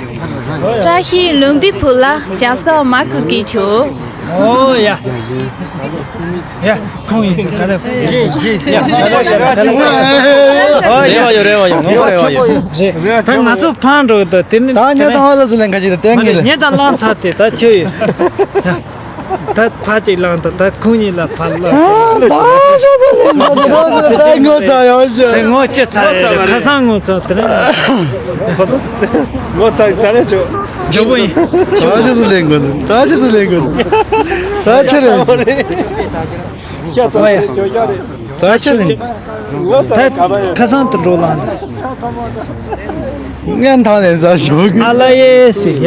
བཀྲ་ཤིས་ལྷུན་པོའི་བུ་ལ་ཇ་ས་མ་ཁུག་གི་ཆོག་ཨོ་ཡ། ཡ། ཁོང་ཡིན་ག་ལེ། ཡེ་ཡེ་ཡ། ད་ང་ཚོ་ཕང་འགྲོ་གི་འདུག་དེ་ནི་ད་ཉེ་དང་ཧ་ལ་སུ་ལེན་ག་ཅིག་ད་གཏན་གི་ལེན། ཉེ་དང་བླངས་ཚར་ཏེ་ད་ཆོས་ཡོད། ད་ཕ་ཅིག་བླངས་ད་ད་ཁོང་གཉིས་ལ་ཕར་ལ། ད་ཤ་ཚ་ལེན་ག་ཅིག་ད་ད་ངོ་ཚ་ཡོད་ཤོད། ད་ངོ་ཅི་ཚ་ཡོད། ཁ་སང་ངོ་ཚ་དེ་རིང་། ངོ་ཚ་ད་རེ་ཆོག་ཇོ་བོ་ཡིན། ད་ཤ་ཚ་ལེན་གོ་ད་ཤ་ཚ་ལེན་གོ་ད་ཆེ་རེད། ཤ་ཚ་ལེན་གོ་ད་ཆེ་རེད། ད་ཁ་སང་དུ་འགྲོ་ལངས་འདུག་སྔན་ཐང་ལས་ཟ་ཞོག་ཨ་ལ་ཡེ་སི་ཡ། ད་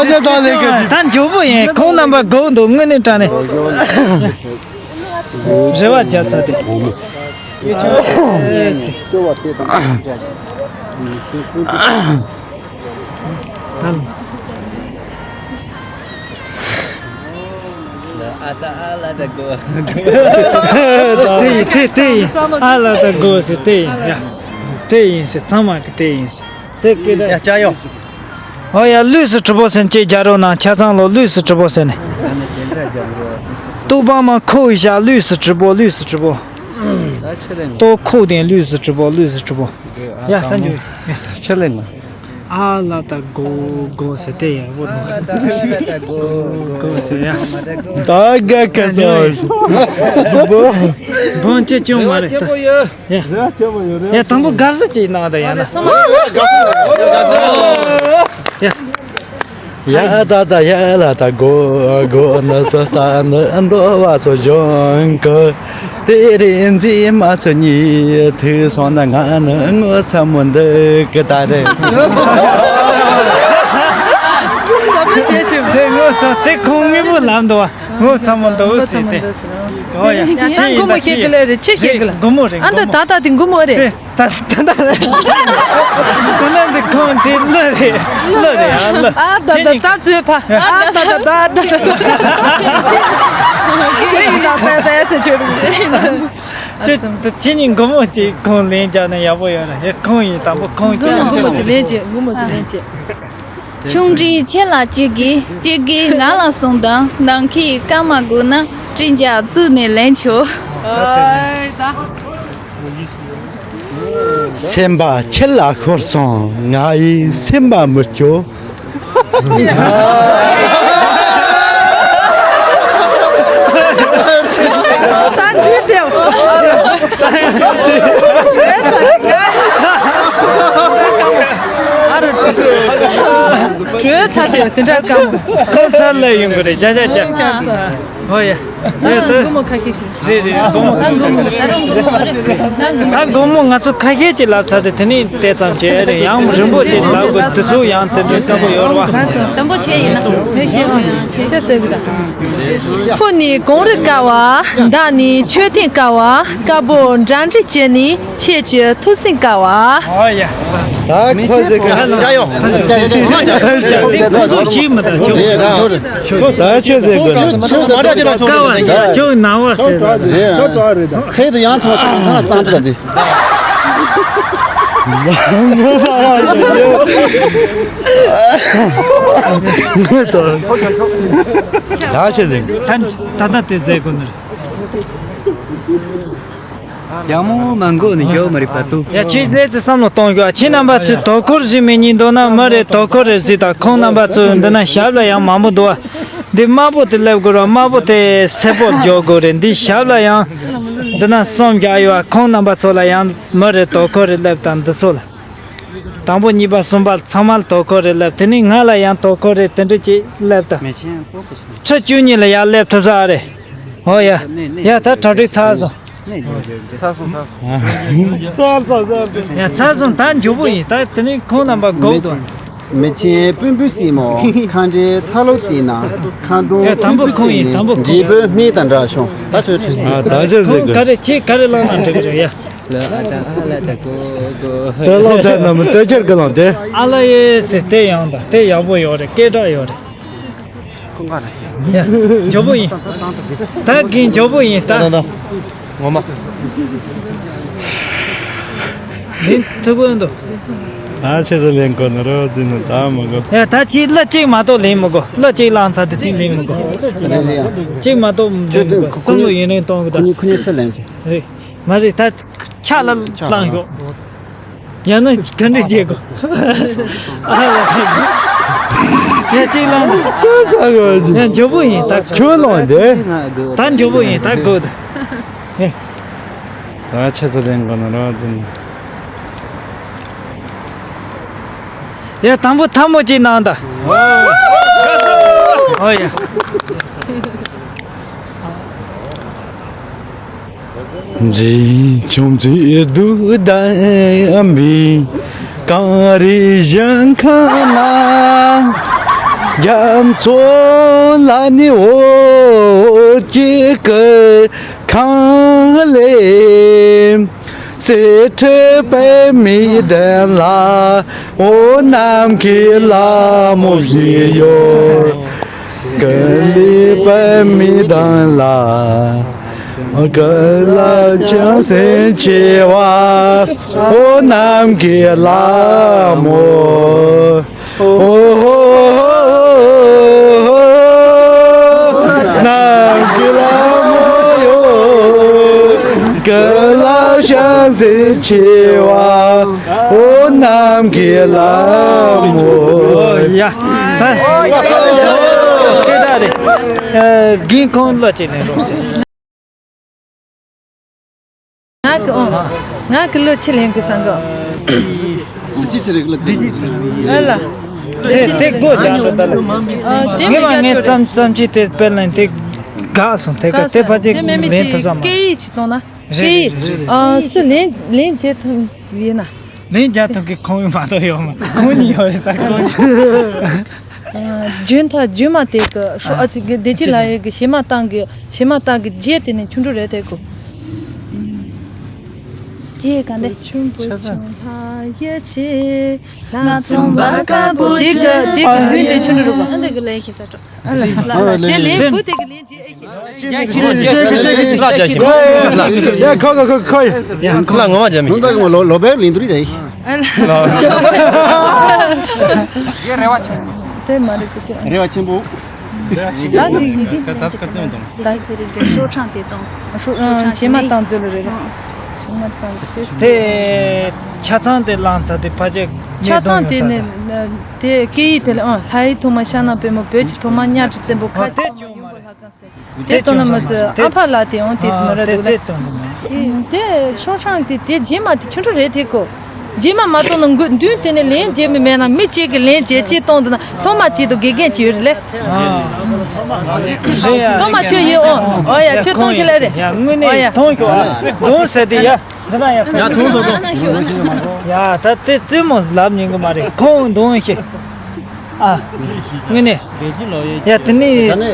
ཆ་ཐང་ལས་ཀ་ཅིག་ད་མགྱོགས་པོ་ཡིན། ཁོང་རྣམ་པ་སྒུག་འདུག་དངོས་གནས་དྲང་གནས། རེ་བ་བརྒྱབ་ཚར་ཏེ། ཡེ་སི། ད་ལ། ཨ་ད་ཨ་ལ་ད་གོ། དེ་ཡིན་དེ་དེ་ཡིན། ཨ་ལ་ད་གོ་ཟེར་དེ་ཡིན་ཡ། དེ་ཡིན་ཟེར། ཚང་མ་གི་དེ་ཡིན་ཟེར། དེ་སྐད་ཡ་ལྕགས་ཡོ། ཨོ་ཡ། ལུས་སུ་གྲུབ་པོ་ཟེར་ཅེས་རྒྱ་རོ་ན་ཆ་ཚང་ལོ། ལུས་སུ་གྲུབ་པོ་ཟེར་ནས། ཏོག་པ་མ་ཁོ་ཡི་ཞག་ལུས་སུ་གྲུབ་པོ། ལུས་སུ་གྲུབ་པོ། ཏོག་ཁོ་དེ་ལུས་སུ་གྲུབ་པོ། ལུས་སུ་གྲུབ་པོ། ཡ་ད་འཇུ། ཆེ་ལེ་ང་། ཨ་ལ་ད་གོ་གོ་ཟེར་དེ་ཡ་བོ་ནོ། གོ་ཟེར་ཡ། ད་ག་ག་ཚོ། བོ་ཅེ་ཅུང་མ་རེད་ད། ཡ། ཡ་དང་པོ་དགའ་བསུ་ཅིག་གནང་ད་ཡ་ན། ཡ། ཡ་ད་ད་ཡ་ལ་ད་གོ་གོ་ནི་ཚོ་ལྟ་ནི་འདོ་བ་ཚོ་གཞོན་གི། དེ་རིང་མཛེས་མ་ཚོ་གཉིས་ཐུག་སོང་ན་ང་ནི་ངོ་ཚ་མོ་འདུག་གི་ད་རེད། དེ་ངོ་ཚ་དེ་ཁོང་མི་བུ་ལབ་འདུག་བ། ངོ་ཚ་མོ་འདུག་ཟེར་ཏེ། ཨོ་ཡ། ད་མགོ་མོ་ཁྱེད་ཀྱི་ལོས་རེད། ཁྱེད་ཁྱེད་ཀྱི་ལ། མགོ་མོ་རེད། ཨ་ད་ད་ད་དེ་མགོ་མོ་རེད། ད་ད་ད་ད་ད་འདི་ཁོང་དེ་ལོས་རེད། ལོས་རེད་ཨ་ལོས། ཨ་ད་ད་ད་ཚོད་ཕ། ཨ་ད་ད་ད་ད་ད། ཁྱེད་ཀྱི་ད་པ་པ་ཟེར་ཆོད་རེད། ཁྱེད་ཁྱེད་གཉིས་མགོ་མོ་གཅིག་ཁོང་ལེན་རྒྱག་ན་ཡག་པོ་ཡོད་རེད། ཡ་ཁོང་ཡིན་དང་པོ་ཁོང་ཁྱེད་མགོ་མོ་ཚོ་ལེན་བྱེད། མགོ་མོ་ཚོ་ལེན་བྱེད། ཆུང་འདྲིས་ཁྱེད་ལ་གཅིག་གིས། གཅིག་གིས་ང་ལ་གསུངས་དང་། ནང་གི་སྐར་མ་དགོས་ན་སྤྲིན་རྒྱག་བཙུགས་ནས་ལེན་ཆོག་སེམས་པ་ཁྱེད་ལ་ཤོར་སོང་། ང་ཡི་སེམས་པ་མི་སྐྱོ། ད་འདྲི་དེ། ཨ་རུ། བྲོས་ཚར་དེ་དེ་འདྲ་དཀའ་མོ། ཁོང་ཚར་ལ་ཡོང་གི་རེད། རྒྱ་རྒྱ་རྒྱ། ཨོ་ཡ། ཡ་ད། སྒོར་མོ་ཁ་ཤས་ཤིག་རེད་རེད། སྒོར་མོ། ད་སྒོར་མོ་ང་ཚོ་ཁ་ཤས་ཅིག་ལབ་ཚར་ཏེ་དེ་ནས་དེ་ཙམ་བྱས་རེད། ཡང་རིང་པོ་ཅིག་ལབ་དགོས། དེ་ཚོ་ཡང་དེ་འདྲའི་དཀའ་པོ་ཡོད་རེད་བ། དང་པོ་བྱས་ཡིན་ན། ཕུ་ནི་གངས་རི་དཀར་བ། མདའ་ནི་མཆོད་རྟེན་དཀར་བ། དཀར་པོ་འདྲ་འདྲ་བྱས་ནི། ཁྱེད་ཀྱི་ཐུགས་སེམས་དཀར་བ། ཨོ་ཡ། ད་ཁོ་ཟེར་གི། ཡ་ཡོ། ཁོ་ཚོ་ཞིག་མི་ད་ཁྱོད། ད་ཁྱོད་ཟེར་གི། ཁྱོད་མ་འདྲ་ཅི་ལ་ཁྱོད། དཀར་བ་ཟེར། ཁྱོད་ནག་པ་ཟེར། རེད། ཚེ་དུ་ཡང་ཐོག་ཚང་ཚང་ཙམ་དུ་ད་འདི། ད་ཆེ་ཟེར་གི། ད་ད་ད་དེ་ཟེར་གི་ནི། ཡང་མོ་མ་འགོ་ནས་ཡོད་མ་རེད་པ་ཏུ། ཡ་ཁྱེད་ལས་ཚེ་བསམ་བློ་གཏོང་ཤོག་ཁྱེད་རྣམ་པ་ཚོས་དོ་ཁུར་ཟིག་མི་ཉན་འདུག་ན་མི་རེད། དོ་ཁུར་རེད་ཟིག་ད་ཁོང་རྣམ་པ་ཚོས་འདི་ན་ཞབས་ལ་ཡང་མང་པོ་འདུག་བ། འདི་དམར་པོ་དེ་སླེབས་དགོས་ར། དམར་པོ་དེ་སེར་པོ་འཇོག་དགོས་རེད། འདི་ཞབས་ལ་ཡང་འདི་ན་གསུམ་རྒྱག་ཡོད་བ། ཁོང་རྣམ་པ་ཚོ་ལ་ཡང་མི་རེད། དོ་ཁུར་རེད་སླེབས་དང་འདི་ཚོ་ལ། དང་པོ་གཉིས་པ་གསུམ་པ་ཚང་མ་ལ་དོ་ཁུར་རེད་སླེབས། དེ་ནས་ང་ལ་ཡང་དོ་ཁུར་རེད། དེ་འདྲ་ཅིག་སླེབས་དང་། ཁྲི་བཅུ་གཉིས་ལ་ཡར་སླེབས་ཐུབ་ས་རེད། ཨོ་ཡ། ཡ་ད་གྲ་སྒྲིག་ཚར་སོང་། ཚར་སོང་ཚར་སོང་། ཡ་ཚར་སོང་། ད་མགྱོགས་པོ་ཡིན། ད་དེ་ནས་ཁོང་རྣམ་པ་སྒུག་དང་། མི་ཆེན་སྤུན་པོ་སྲིང་མོ། ཁ་འདྲའི་ཐ་ལོ་དེ་ན། ཁ་འདོན་ཡ། དང་པོ་ཁོང་ཡིན། དང་པོ་ཁོང་། འབྲས་བུ་སྨན་དང་འདྲ་བྱུང་། ད་ཚོད་ཁྲིད་ཟིན། ཨ། ད་ཅི་ཟེར་གི། ཁོང་ག་རེ་ཁྱེད་ག་རེ་བླངས་ན་འགྲིག་གི་རེད་ཡ། ལ་ཨ་ད་ཨ་ལ་ད་གོ་གོ། ད་ལོང་ཚ་ན་མི་ལྟོས་ཁྱེར་གི་ལོང་དེ། ཨ་ལ་ཡེ་ཟེར་དེ་ཡང་ད་དེ་ཡག་པོ་ཡོད་རེད། སྐད་གྲགས་ཡོད་རེད། ཁོང་ག་རེ། ཡ། མགྱོགས་པོ་ཡིན། ད་གིན་མགྱོགས་པོ་ཡིན་ད། ད་ད་ངོ་མ། ལེན་ཐུབ་ཀྱི་འདུག་ཨ། ཆེ་ས་ལེན་གོ་ནི་རོ་ཛི་ནི་ད་མི་གོ། ཡ། ད་ཅི་གླུ་གཅིག་མ་གཏོགས་ལེན་མི་གོ། གླུ་གཅིག་བླངས་ཚར་དུས་དེ་ལེན་མི་གོ། རེད་རེད་ཡ། གཅིག་མ་གཏོགས་ལེན་མི་གོ། ཁོ་བསམ་བློ་ཡུན་རིང་གཏོང་གི་ད། ཁོ་གཉིས་ཁོ་གཉིས་སུ་ལེན་ཚེ། རེད། མ་རེད། ད་ཆ་ལ་བླངས་ཡོད། ཡང་ན་ག་འདྲ་བྱེད་དགོས། ཨ་ལ། ཡ། གཅིག་བླངས་ད། ད་ཚ་གོ་ཡ། མགྱོགས་པོ་ཡིན་ད། ཁྱོད་ལོང་དེ། ད་མགྱོགས་པོ་ཡིན་ད་གོ་ད། ཡ། ད་ཆ་ཚ་ལེན་གོ་ན་རོ་དེ་ནི། ཡ། དང་པོ་ཐལ་མོ་གཅིག་གནང་ད། ཨོ་ཡ། འཛིན་བྱུང་མཛེས་སྡུག་ལྡན་པའི་གངས་རི་གཞན་ཁ་ན། རྒྱ་མཚོ་ལ་ནི་འོད་ཀྱི་སྐུ་ཁང་ལས། གསེར་ཁྲི་པདྨའི་གདན་ལ་འོད་ནམ་མཁའི་ལ་མོ་བཞད་གཡོ། ཀུན་ལས་པདྨའི་གདན་ལ་ཀུན་ལ་བྱང་སེམས་ཆེ་བ། འོད་ནམ་མཁའི་ལ་མོ། ཨོ་ཧོ། ནམ་མཁའི་ལ་མོ་ཡོ། ཀུན་ལ་བྱང་སེམས་ཆེ་བ། འོད་ནམ་མཁའི་ལ་མོ། ཡ། ད་སྐད་གྲགས་རེད། ཨ། རྒན་ཁོང་གླུ་ཅིག་ལེན་རོགས་ཟེར། ང་གི་ཨོ། ང་གི་གླུ་ཅིག་ལེན་གི་བསམ་གི། ཨ་ལ། དེ་དེ་སྒོ་རྒྱག་འགྲོ་ད་ལ། ཨ། དེ་ངས་མི་མ་རྒྱག་ངས་ཐུབ་རེད། ཙམ་ཙམ་ཅིག་དེ་དཔེར་ན་དེ་འགག་སོང་། དེ་ག་དེ་ཕལ་ཆེར་དེ་མེད་མེད་ལེན་ཅིག་ཐུབ་ས་མ་སྐད་རེད། ཡིག་ཅིག་གཏོང་ན། རེད་རེད་རེད། ཨ། སུ་ལེན་ལེན་བྱེད་ཐུབ་ཡིན་ན། ལན་རྒྱག་ཐུབ་མཁན་ཁོང་ཡོད་མ་གཏོགས་ཡོད་མ། ཁོང་གཉིས་ཡོད་རེད་ད་ཁོང་གཉིས། ཨ། རྒྱུན་མཐའ་རྒྱུན་མ་དེ་གི་ཧྲོ། ཨ། ཨ་ཙི་གི་བདེ་སྐྱིད་ལགས་ཡོད་གི་བྱེ་མ་བཏང་གི། བྱེ་མ་བཏང་གི་རྗེས་དེ་ནས་ཁྱུང་འགྲོ་རེད་དེ་གོ། རྗེས་ག་འདྲ། ཆུང་བུ་ཆུང་ལྷ་ཡི་ཆེ། ང་ཚོང་པ་དཀར་པོ། དེ་གི་དེ་གི་ཡུན་དེ་ཁྱུང་འགྲོ་རུ་གོ། ཨ། འདི་གི་ལན་ཤེས་ས་འགྲོ། ཨ་ལ་ལ་ལ། དེ་ལན་བུ་དེ་གི་ལན་རྗེས་ཨེ་ཤེས། ཡ། ཁོ་ཁོ་ཁོ་ཁོ། ཡ། ཁོ་ལ་ངོ་མ་རྒྱ་མི། ཁོང་ད་ལོ་ལོ་བེ་ལིན་དུ་རི་ད་ཡི། དེ་མ་རེད་གི་དེ། རེ་བ་ཆེན་པོ། ད་དེ་གི་གི། ད་ད་སྐད་ཅིག་གཏོང་། ད་ཅི་རིག་གི་ཤོག་གྲངས་དེ་གཏོང་། ཤོག་གྲངས་ཞེ་མ་བཏང་ཚུལ་རེད། ཞེ་མ་བཏང་ཚུལ་དེ། དེ་ཆ་ཚང་དེ་བླངས་ཚར་དེ་ཕལ་ཆེར། ཆ་ཚང་དེ་ནི་དེ་སྐད་ཡིག་དེ་ལ། ཨང་། ལྷ་ཡི་ཐོག་མ་ཤ་ན་པདྨོ། བོད་ཀྱི་ཐོག་མ་གཉའ་ཁྲི་བཙན་པོ། ཁ་ཆེ་མྱུ་གུ་ལྷ་ཁང་ཟེར། དེ་གཏོང་ན་མི་ཚེ། ཨ་ཕ་ལ་དེ་འོང་། དེ་ཚེ་མི་ར་འདུག་ལ། དེ་ཤོག་གྲངས་དེ་དེ་རྗེས་མ་དེ་ཁྱོད་འགྲོ་རེད་དེ་གོ། རྗེས་མ་མ་གཏོང་ན་མགོ་མདུན་དེ་ནས་ལན་རྒྱག་མི་མེད་ན། མི་གཅིག་གིས་ལན་རྒྱག་གཅིག་གཏོང་འདུག་ན། སློབ་མ་གཅིག་དང་དགེ་རྒན་གཅིག་ཡོད་རེད་ལེ། སློབ་མ་ཁྱོད་ཡིན་འོང་། ཨོ་ཡ། ཁྱོད་གཏོང་ཁྱོད་ལ་རེད། ཡ། དངོས་ཨོ་ཡ། གནས་གཏོང་ཁྱོད། ཨ། གདོང་ཟེར་དེ་ཡ། འདི་ན་ཡ། ཡ། ཐུང་ཐུང་ཐུང་། ཡ། ད་དེ་རྩེད་མོ་ལབ་ཉན་གི་མ་རེད། ཁོང་གདོང་ཤེས། ཨ། དངོས་གནས། ཡ། དེ་ནི། ཡ། དེ་ནི།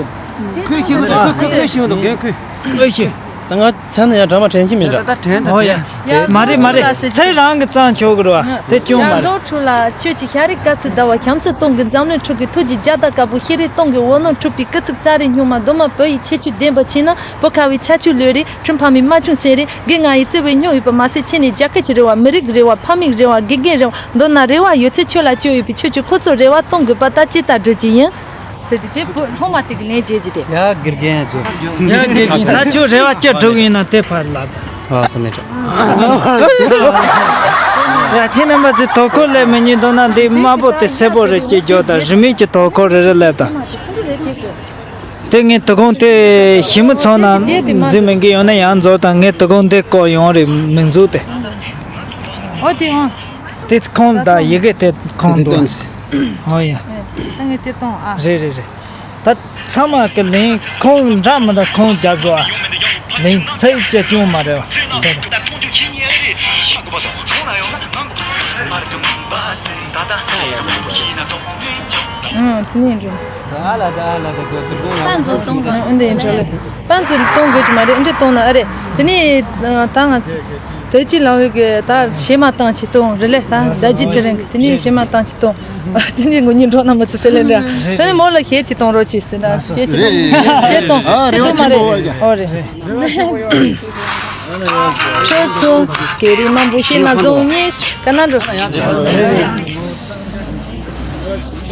ཁོས་ཤེས་གི་འདུག་ཁོས་ཁོས་ཤེས་གི་འདུག་རྒན་ཁོས། ཨོ་ཤེས། ད་ང་ཚ་ན་ཡང་འདྲ་མ་དྲན་གྱི་མིན་འདྲ། ད་དྲན་ད། ཨོ་ཡ། དྲན། ཡ། མ་རེད་མ་རེད། ཚེ་རང་གི་གཙང་ཆོག་གི་རེད་བ། དེ་ཅུང་མ་རེད། ཡ། ལྷོ་ཕྱོགས་ལ་ཆོས་ཀྱི་ཤ་རི་ཀ་ཚི་ཟླ་བ། ཤམ་ཚི་སྟོང་གི་འཛམ་གླིང་འཁྲུག་གི། ཐུགས་རྗེ་རྒྱ་དར་དཀར་པོ། ཤེས་རིག་སྟོང་གི་འོད་སྣང་འཁྲུགས་པའི་སྐུ་ཚིགས། ཙཱ་རི་སྨྱུག་མ་གདོང་དམར། བོད་ཡིག་ཁྱད་ཆོས་ལྡན་པ་བྱས་ན། བོད་ཁ་བའི་ཆ་ཆུ་ལོས་རེད། ཁྲི་འཕགས་མའི་རྨ་ཆུང་སེང་རེད། དགེ་ང་ཡི་བརྩེ་བའི་སྨྱོ་ཡོད་པ་མ་ཟད། ཁྱེད་ནི་རྒྱ་སྐད་ཀྱི་རེ་བ། མི་རིགས་རེ་བ། ཕ་མའི་རེ་བ། དགེ་རྒན་རེ་བ། མདོར་ན་རེ་བ་ཡོད་ཚད་ཁྱོད་ལ་བཅོལ་ཡོད་པས། ཁྱོད་ཀྱིས་ཁོ་ཚོའི་རེ་བ་གཏོང་དགོས་པ་ལྟར་ཇི་ལྟར་བསྒྲུབ་ཀྱི་ཡིན། ཟེར་ཏེ་དེ་བུ་སློབ་མ་དེ་གི་ལན་བརྗེད་རྒྱུ་དེ། ཡ། དགེ་རྒན་ཚོ། ཡ། དགེ་རྒན། ད་ཁྱོད་རེ་བ་ཅི་སྒྲུབ་ཡིན་ན་དེ་ཕར་ལབ། ཨ། ས་མེད་དྲ། ཡ། ཁྱེད་རྣམ་པ་ཚོས་དོ་ཁུར་ལས་མི་ཉན་འདུག་ན། འདི་དམར་པོ་དེ་སེར་པོ་རེ་སྐྱེ་རྒྱུ་དང་། རིན་མེད་ཀྱི་དོ་ཁུར་རེ་རེ་ལབ་དང་། དེ་ངས་དོ་དགོང་དེ་ཞི་མི་ཚང་ན་འཛུལ་མི་འགི་ཡོང་ན་ཡང་འཛུལ་དང་། ངས་དོ་དགོང་དེ་བསྐོར་ཡོང་རེད། མིང་འཛུགས་དེ། ཨོ་དེ་ཨང་། དེ་ཁོང་ད་ཡི་གེ་དེ་ཁོང་འདུག་ཨོ་ཡ། ད་ངས་དེ་གཏོང་ཨ། རེད་རེད་རེད། ད་ཚང་མ་གི་ལན་ཁོང་འདྲ་མི་འདྲ་ཁོང་རྒྱབ་དགོས་ཨ། ལན་ཚད་ཅི་ཅུང་མ་རེད་བ། ཨང་། དེ་ནས་འགྲོ། པན་ཚོ་གཏོང་དང་། ཨ་འདི་འགྲོ་ལེ། པན་ཚོ་གཏོང་དགོས་ཀྱི་མ་རེད། འདི་གཏོང་ན་ཨ་རེད། དེ་ནས་ད་ང་ད་ཅི་ལ་འོས་གི་ད་བྱེ་མ་བཏང་ཅི་གཏོང་རེད་ལེ། ད་ཟླ་རྗེ་ཚེ་རིང་གི་དེ་ནས་བྱེ་མ་བཏང་ཅི་གཏོང་། དེ་ནས་ངོ་ཉིད་འགྲོ་ན་མི་ཚེ་ཟེར་ལེ་འདྲ། དེ་ནས་མོ་ལ་ཞེ་ཅི་གཏོང་རོགས་གྱིས་ཟེར་ན་ཞེ་ཅི་གཏོང་། ཞེ་གཏོང་ཞེ་གཏོང་མ་རེད། ཨོ་རེད། ཁྱོད་ཚོ་སྐད་རིགས་མང་པོ་ཤེས་ན་བཟང་ངེས་ག་ན་འགྲོ། རེད།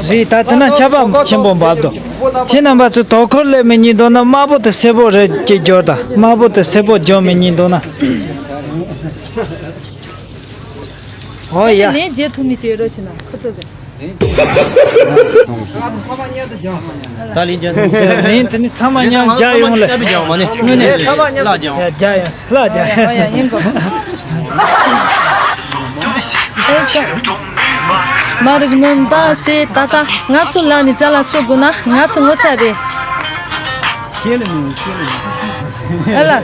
ད་དེ་ན་ཆར་པ་ཆེན་པོ་འབབ་འདུག་ཁྱེད་རྣམ་པ་ཚོས་དོ་ཁུར་ལས་མི་ཉིད་འདུག་ན་དམར་པོ་དེ་སེར་པོ་རེ་གཅིག་སྦྱོར་དང་། དམར་པོ་དེ་སེར་པོ་སྦྱོར་མི་ཉིད་འདུག་ན། ཨོ་ཡ། ལན་རྒྱག་ཐུབ་མི་བྱེད་རོགས་བྱེད་ན་ཁོ་ཚོ་གི། ད་ལན་རྒྱག་ཐུབ། ལན་དེ་ནི་ཚང་མ་མཉམ་རྒྱག་ཡོང་ལེ། དངོས་གནས་ཚང་མ་མཉམ་རྒྱག་ཡོང་། ཡ་རྒྱག་ཡོང་། ལགས་རྒྱག་ཨོ་ཡ་ཡིན་གོ། མ་རིག་མུན་པ་སེལ་ད་ལྟ། ང་ཚོ་ལ་ནི་རྩ་ལ་གསོ་དགོས་ན་ང་ཚོ་ངོ་ཚ་རེད། ཁྱེད་ལ་མིན་ཁྱེད་ལ་མིན། ཨ་ལ།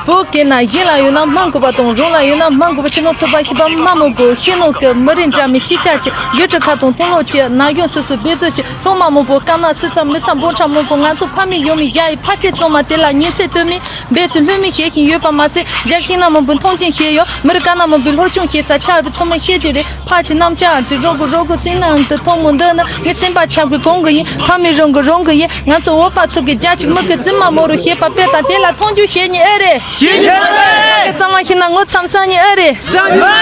བོད་སྐད་ན་གཞན་ལ་ཡོད་ན་སྨྲ་དགོས་པ་དང་། རང་ལ་ཡོད་ན་སྨྲ་དགོས་པ། ཕྱི་ནང་ཚོགས་པ་ཤེས་པ་སྨྲ་མི་དགོས། ཤེས་ནོར་གྱི་མི་རིགས་འདྲ་མིན་ཤེས་བྱ་ཆེ། ཡུལ་གྲུ་ཁ་དང་མཐོང་ལོག་ཆེ། ན་གཞོན་སོ་སོ་འབད་རྩོལ་ཆེ། སློབ་མ་མང་པོ་དཀར་ནག་སི་ཚབ་མི་ཚབ་འབོར་ཕྲ་མང་པོ། ང་ཚོ་ཕ་མེས་ཡུལ་མེས་ཡ་ཡི་ཕ་སྐད་གཙང་མ་དེ་ལ་ཉིན་མཚན་སྟོན་མི་འབད་ཚུལ་ལྷོད་མེད་བྱེད་བཞིན་ཡོད་པ་མ་ཟད། རྒྱ་ཤེས་ན་མང་པོས་མཐོང་ཆེན་བྱས་ཡོད། མི་རིགས་དཀར་ནག་མང་པོས་སློབ་སྦྱོང་བྱས་ས་ཆགས་པའི་ཚོགས་མི་ཤེས་ཀྱི་རེད། ཕ་གི་རྣམ་ཅག་དེ་རོགས་གི་རོགས་གི་སེམས་ནང་དུ་ཐོག་མོ་འདི་ནི་ངའི་སེམས་པ་ཆགས་པའི་གོང་གི་ཡིན། ཕ་མེས་རང་གི་རང་གི་ཡིན། ང་ཚོ་བོད་པ་ཚོ་གི་རྒྱ་ཆེ་མི་གི་རྫུན་མ་མོ་རུ་བྱེད་པ་དཔེ་དང་དེ་ལ་མཐོང་ཆུང་བྱེད་ཉེ་ཨེ་རེད། བྱེད་ཉེ་ཨེ་རེད། གཙང་མ་ཤེས་ན་ངོ་ཚ་མ་ཟ་ཉེ་ཨེ་རེད། ཟ་ཉེ་ཨེ་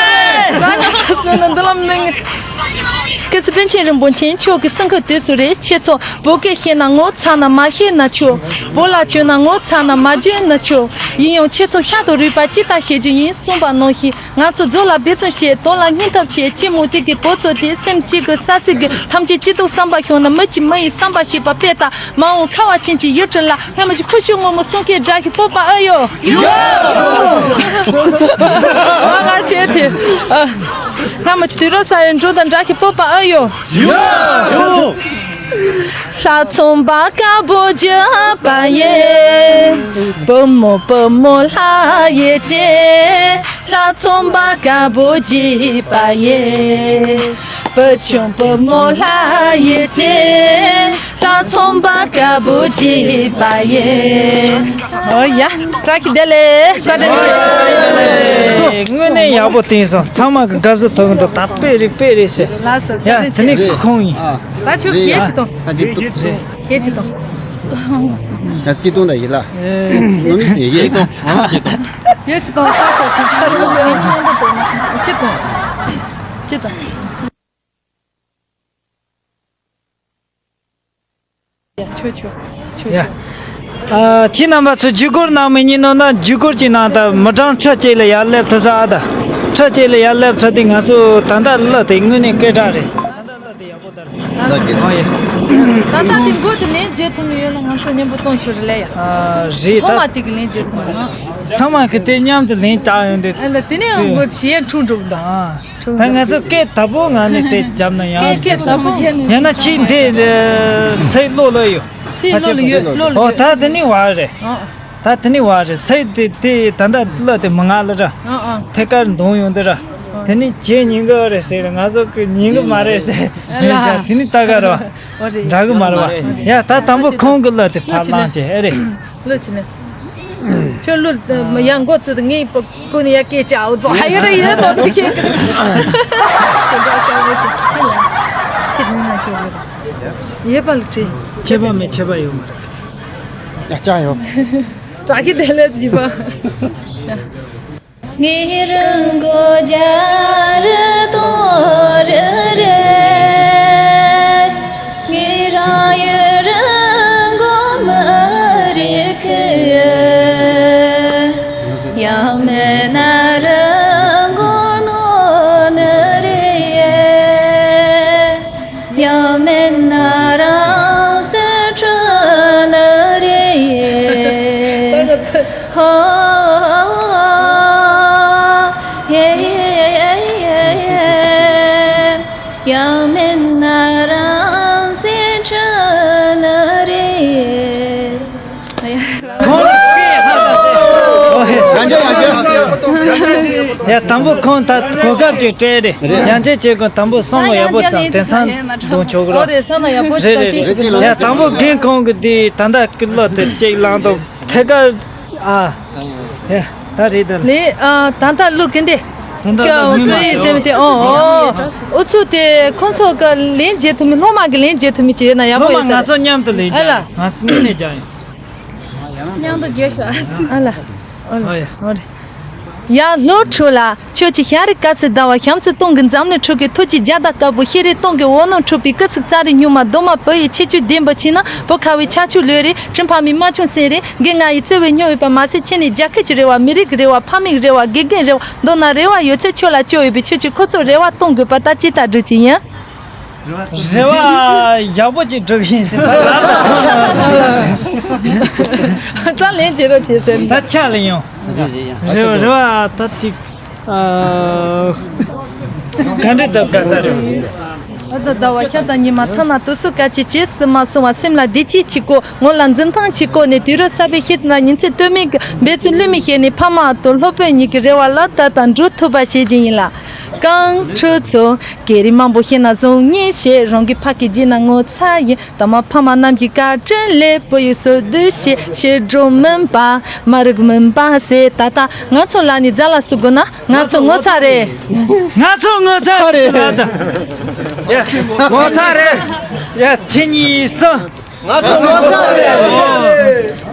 རེད། ཟ་ཉེ་ཟ་ན་འདི་ལ་མིང་། སྐུ་ཚེ་པཎ་ཆེན་རིན་པོ་ཆེ་མཆོག་གི་གསུང་གི་དུས་སུ་རེད། ཁྱེད་ཚོ་བོད་སྐད་ཤེས་ན་ངོ་ཚ་ན་མ་ཤེས་ན་ཆོག་བོད་ལྭ་གྱོན་ན་ངོ་ཚ་ན་མ་གྱོན་ན་ཆོག་ཡིན་ཡང་ཁྱེད་ཚོ་ཤ་དང་རུས་པ་གཅིག་ལྟ་བྱེད་རྒྱུ་ཡིན་གསུངས་པ་ནང་བཞིན། ང་ཚོ་རྫོགས་ལ་འབད་བརྩོན་བྱེད། དོན་ལ་སྙིང་སྟོབས་བྱེད། སྤྱི་མོས་དེ་གི་བོད་ཚོ་དེ་སེམས་གཅིག་གི་ས་སྲིད་གི་ཐམས་ཅད་སྤྱི་ཐུབ་བསམ་པ་ཤོང་ན། མི་གཅིག་མི་ཡི་བསམ་པ་ཤེས་པ་དཔེ་ལྟ། མ་འོངས་ཁ་བ་ཅན་གྱི་ཡུལ་གྲུ་ལ། སྔ་མ་གི་ཁུ་བྱུག་སྔོན་མོ་གསུང་སྐད་སྒྲ་གི་སྤོབས་པ་ཨེ་ཡོད། ཡོད། ཨ་ང་ཆེ་དེ། ཨ། སྔ་མ་གི་དུས་རབས་གསར་བའི་འགྲོ་དང་སྒྲ་གི་སྤོབས་པ་ཨེ་ཡོད། ཡོད། ལྷ་ཚོང་པ་དཀར་པོ་བརྒྱུད་པ་ཡིན། བུ་མོ་བུ་མོ་ལྷ་ཡི་རྗེ། ལྷ་ཚོང་པ་དཀར་པོ་བརྒྱུད་པ་ཡིན། བུ་ཆུང་བུ་མོ་ལྷ་ཡི་རྗེ། ལྷ་ཚོང་པ་དཀར་པོ་བརྒྱུད་པ་ཡིན། ཨོ་ཡ། བཀྲ་ཤིས་བདེ་ལེགས། བཀའ་དྲིན་ཆེ། དངོས་གནས་ཡག་པོ་བསྟན་སོང་། ཚང་མ་གི་དགའ་བསུ་ཐོབ་གི་འདུག་ད་དཔེ་རེད་དཔེ་རེད་ཟེར། ལགས་སོ། ཡ་བཀའ་དྲིན་དེ་ནས་ཆེ། ཁོང་ཡིན། ད་ཁྱོད་ཡ། གལ་ཆེ་དང་། ད་ཅི་ཏུ་རེད། གལ་ཆེ་དང་། ཡ་ཅི་ཏུ་ད་ཡིན་ལ། ཨེ། ནོ་མི་སི་ཡེ་ཏུ། ཡ་ཅི་དང་། ཁ་ཁ་ཅི་ཆ་རེད། ཆེ་དང་། ཆེ་དང་། ཡ་ཆོ་ཆོ་ཆོ་ཡ། ཆོ། ཨ། ཁྱེད་རྣམ་པ་ཚོ་བརྒྱུད་སྐུར་གནང་མི་ཉིད་ནོ་ན་བརྒྱུད་སྐུར་གྱི་ནང་ད་མི་གྲངས་ཁྲི་གཅིག་ལ་ཡར་སླེབས་ཐུབ་ས། ཨ་ད་ཁྲི་གཅིག་ལ་ཡར་སླེབས་ཚར་དུས་ང་ཚོ་ད་ལྟ་གླུ་དེ་དངོས་གནས་སྐད་གྲགས་རེད། ད་ལྟ་གླུ་དེ་ཡག་པོ་ད་རེད། ད་ལྟ་དེ་མགོ་དེ་ལན་རྒྱག་ཐུབ་ནི་ཡོད་ན་ང་ཚོ་མཉམ་པོ་གཏོང་ཆོག་རེད་ལ་ཡ། ཨ་རེད་ད། ཐོག་མ་དེ་གི་ལན་རྒྱག་ཐུབ་ན། ཚང་མ་གི་དེ་མཉམ་དུ་ལན་བཏགས་ཡོང་དུས། ཨ་ལ་དེ་ནས་མགོ་ཞེ་འཁྲུག་འགྲོ་གི་འདུག་ཨ། ད་ང་ཚོ་སྐད་དག་པོ་ངང་ནས་དེ་བརྒྱབ་ན་ཡང་། སྐད་ཆེ་དག་པོ་བརྒྱབ་ནས། ཡང་ན་ཁྱེད་འདི་ཚེ་བློ་ལ་ཡོད། ཚེ་བློ་ལ་ཡོད། བློ་ལ་ཡོད། ཨོ་ད་དེ་ནི་བ་རེད། ཨ། ད་དེ་ནི་བ་རེད། ཚེ་དེ་དེ་ད་ལྟ་གླུ་དེ་མི་ང་ལ་ར། ཨ་ཨ། ཐད་ཀར་འདོན་ཡོང་དུས་ར། ཨ། དེ་ནི་ཁྱེད་ཉན་གི་རེད་ཟེར། ང་ཚོ་གི་ཉན་གི་མ་རེད་ཟེར། ཨ་ལ། དེ་ནི་ལྟ་ག་ར། ཨོ་རེད། འདྲ་གི་མ་རེད་བ། ཡ་ད་དང་པོ་ཁོང་གི་གླུ་དེ་ཕར་བླངས་བྱས་ཨེ་རེད། གླུ་ཆི་ནས། ཁྱོད་གླུ་ཡང་མགོ་ཚོས་ངའི་ཀུན་ནས་ཡ་སྐད་ཆ་འུ་ཚོ་ཧ་ཡ་ར་ཡིན་ན་ཏོག་ཏོག་ཤེས་གི། ཁྱེད་འདྲ་དཀར་པོ་ཞིག་ཁྱེད་ལ་ཁྱེད་ནི་ན་ཁྱོད་གླུ་ཡས་པ་ལ་ཁྲིད། ཁྱད་པར་མེད། ཁྱད་པར་ཡོད་མ་རེད། ཡ་ཅག་ཡོད། བཀྲ་ཤིས་བདེ་ལེགས་བྱིས་པ། ངེད་རང་མགོ་རྒྱ་རི་དོ་རི་རེད། ངེད་རང་ཡུལ་རི་མགོ་མི་རིགས་ཁུལ། ཡང་མིན་ན་རི་མགོ་ནོར་ནི་རེད། ཡང་མིན་ན་རང་སེམས་འཁྲུལ་ནི་རེད། ཧོ། ཡང་མིན་ན་རང་སེམས་འཁྲུལ་ནི་རེད། ཁོང་ཡང་བསྐྱར་ཡང་བསྐྱར། ཡ། དང་པོ་ཁོང་ད་གོ་སྐབས་ཅིག་སྤྲད་རེད། ཡང་ཅིག་བྱེད་དགོས། དང་པོ་བསམ་བློ་ཡག་པོ་དང་དེང་སང་འདོན་ཆོག་གི་རོགས། རེད་བསམ་བློ་ཡག་པོ་རེད་རེད་རེད། ཡ། དང་པོ་རྒན་ཁོང་གི་དེ་ད་ལྟ་ཀི་ལོ་དེ་གཅིག་ལང་དང་ཐད་ཀར། ཨ། ཡ། ད་རེད་ད། ལེ། ཨ། ད་ལྟ་ལུག་གི་འདི། ད་ལྟ་ཀ་ལུག་ཨུ་ཚུགས་ཡིན་ཟེར་མི་དེ། ཨོ་ཨོ། ཨུ་ཚུགས་དེ་ཁོང་ཚོ་གི་ལན་བརྗེ་ཐུབ་མི། སློབ་མ་གི་ལན་བརྗེ་ཐུབ་མི་ཅིག་ཡོད་ན་ཡག་པོ་ཡོད་ས་རེད། སློབ་མ་ང་ཚོ་མཉམ་དུ་ལན་རྒྱག་ཨ་ལ། ང་ཚོ་མཉམ་ནས་རྒྱག་ཡིན། མཉམ་དུ་བརྗེ་ཤོག་ཨ་ལ། ཨོ་ཡ། ཨོ་རེད། ཡ། ལྷོ་ཕྱོགས་ལ་ཁྱོད་ཀྱི་ཤར་རི་དཀར་སེར་ཟླ་བ། ཤམ་སེ་སྟོང་གི་འཛམ་གླིང་ཕྲུ་གུ། ཐུགས་ཀྱི་རྒྱ་མདའ་དཀར་པོ། ཤེས་རིག་སྟོང་གི་འོད་སྣང་འཕྲོ་བའི་སྐུ་གཟུགས་ཙཱ་རི་སྨྱུག་མ། གདོང་དམར་བོད་ཡི་ཆེ་ཆུང་ལྡན་པ་ཆེ་ན། བོད་ཁ་བའི་ཆ་ཆུ་ལོས་རེད། དྲིན་ཕ་མའི་རྨ་ཆུང་སེང་རེད། དགེ་ང་ཡི་བརྩེ་བའི་སྨྱོ་ཡོད་པ་མ་ཟད། ཁྱེད་ནི་རྒྱལ་ཁབ་ཀྱི་རེ་བ། མི་རིགས་ཀྱི་རེ་བ། ཕ་མའི་རེ་བ། དགེ་རྒན་རེ་བ། མདོར་ན་རེ་བ་ཡོད་ཚད་ཁྱོད་ལ་བཅོལ་ཡོད་པའི། ཁྱོད་ཀྱི་ཁོ་ཚོར་རེ་བ་གཏོང་དགོས་པ་ད་ཅི་ལྟར་སྒྲུབ་ཀྱི་ཡིན། རེ་བ་ཡག་པོ་ཅིག་སྒྲུབ་ཡིན་ཟེར། ད་ལན་བྱེད་རོགས་བྱེད་ཟེར། ད་ཆ་ལ་ཡོང་། རེ་བ་རེ་བ་ད་ཅིག་ཨ། ག་འདྲ་འདུག་ག་ས་རེད། ཨ། ད་ཟླ་བ་ཤར་དང་ཉི་མ་ཐ་ན། དུས་སུ་སྐད་ཅིག་བྱེད་སྲིད་མ་སོང་བ། སེམས་ལ་བདེ་སྐྱིད་ཅིག་དགོས། ངོ་ལ་འཛུམ་མདངས་ཅིག་བཀོད་ནས། དུས་རབས་གསར་པའི་ཤེས་ཚད་ཉིན་མཚན་ལྟོས་མེད་ཀྱི་འབད་བརྩོན་ལྷོད་མེད་བྱས་ནས། ཕ་མ་དང་སློབ་དཔོན་གཉིས་ཀྱི་རེ་བ་ལག་བསྟར་དང་འགྲུབ་ཐུབ་པ་བྱེད་ཀྱི་ཡིན་ལ། རྐང་ཁྲོད་ཚོ། སྐད་རིགས་མང་པོ་ཤེས་ན་བཟང་ངེས་ཤེས། རང་གི་ཕ་སྐད་བརྗེད་ན་ངོ་ཚ་ཡིན། ད་མ་ཕ་མ་རྣམས་ཀྱི་བཀའ་དྲིན་ལས། བོད་ཡིག་སོ་བསྡུ་བྱས། བྱེད་འགྲོ་མིན་པ་མ་རིག་མིན་པ་ཟེར། ད་ལྟ་ང་ཚོ་ལ་ནི་རྫ་ལ་སུ་དགོས་ན། ང་ཚོ་ངོ་ཚ་རེད། ང་ཚོ་ངོ་ཚ་རེད། ངོ་ཚ་རེད། ཡ། ཁྱེད་གཉིས་སུ། ང་ཚོ་ངོ་ཚ་རེད།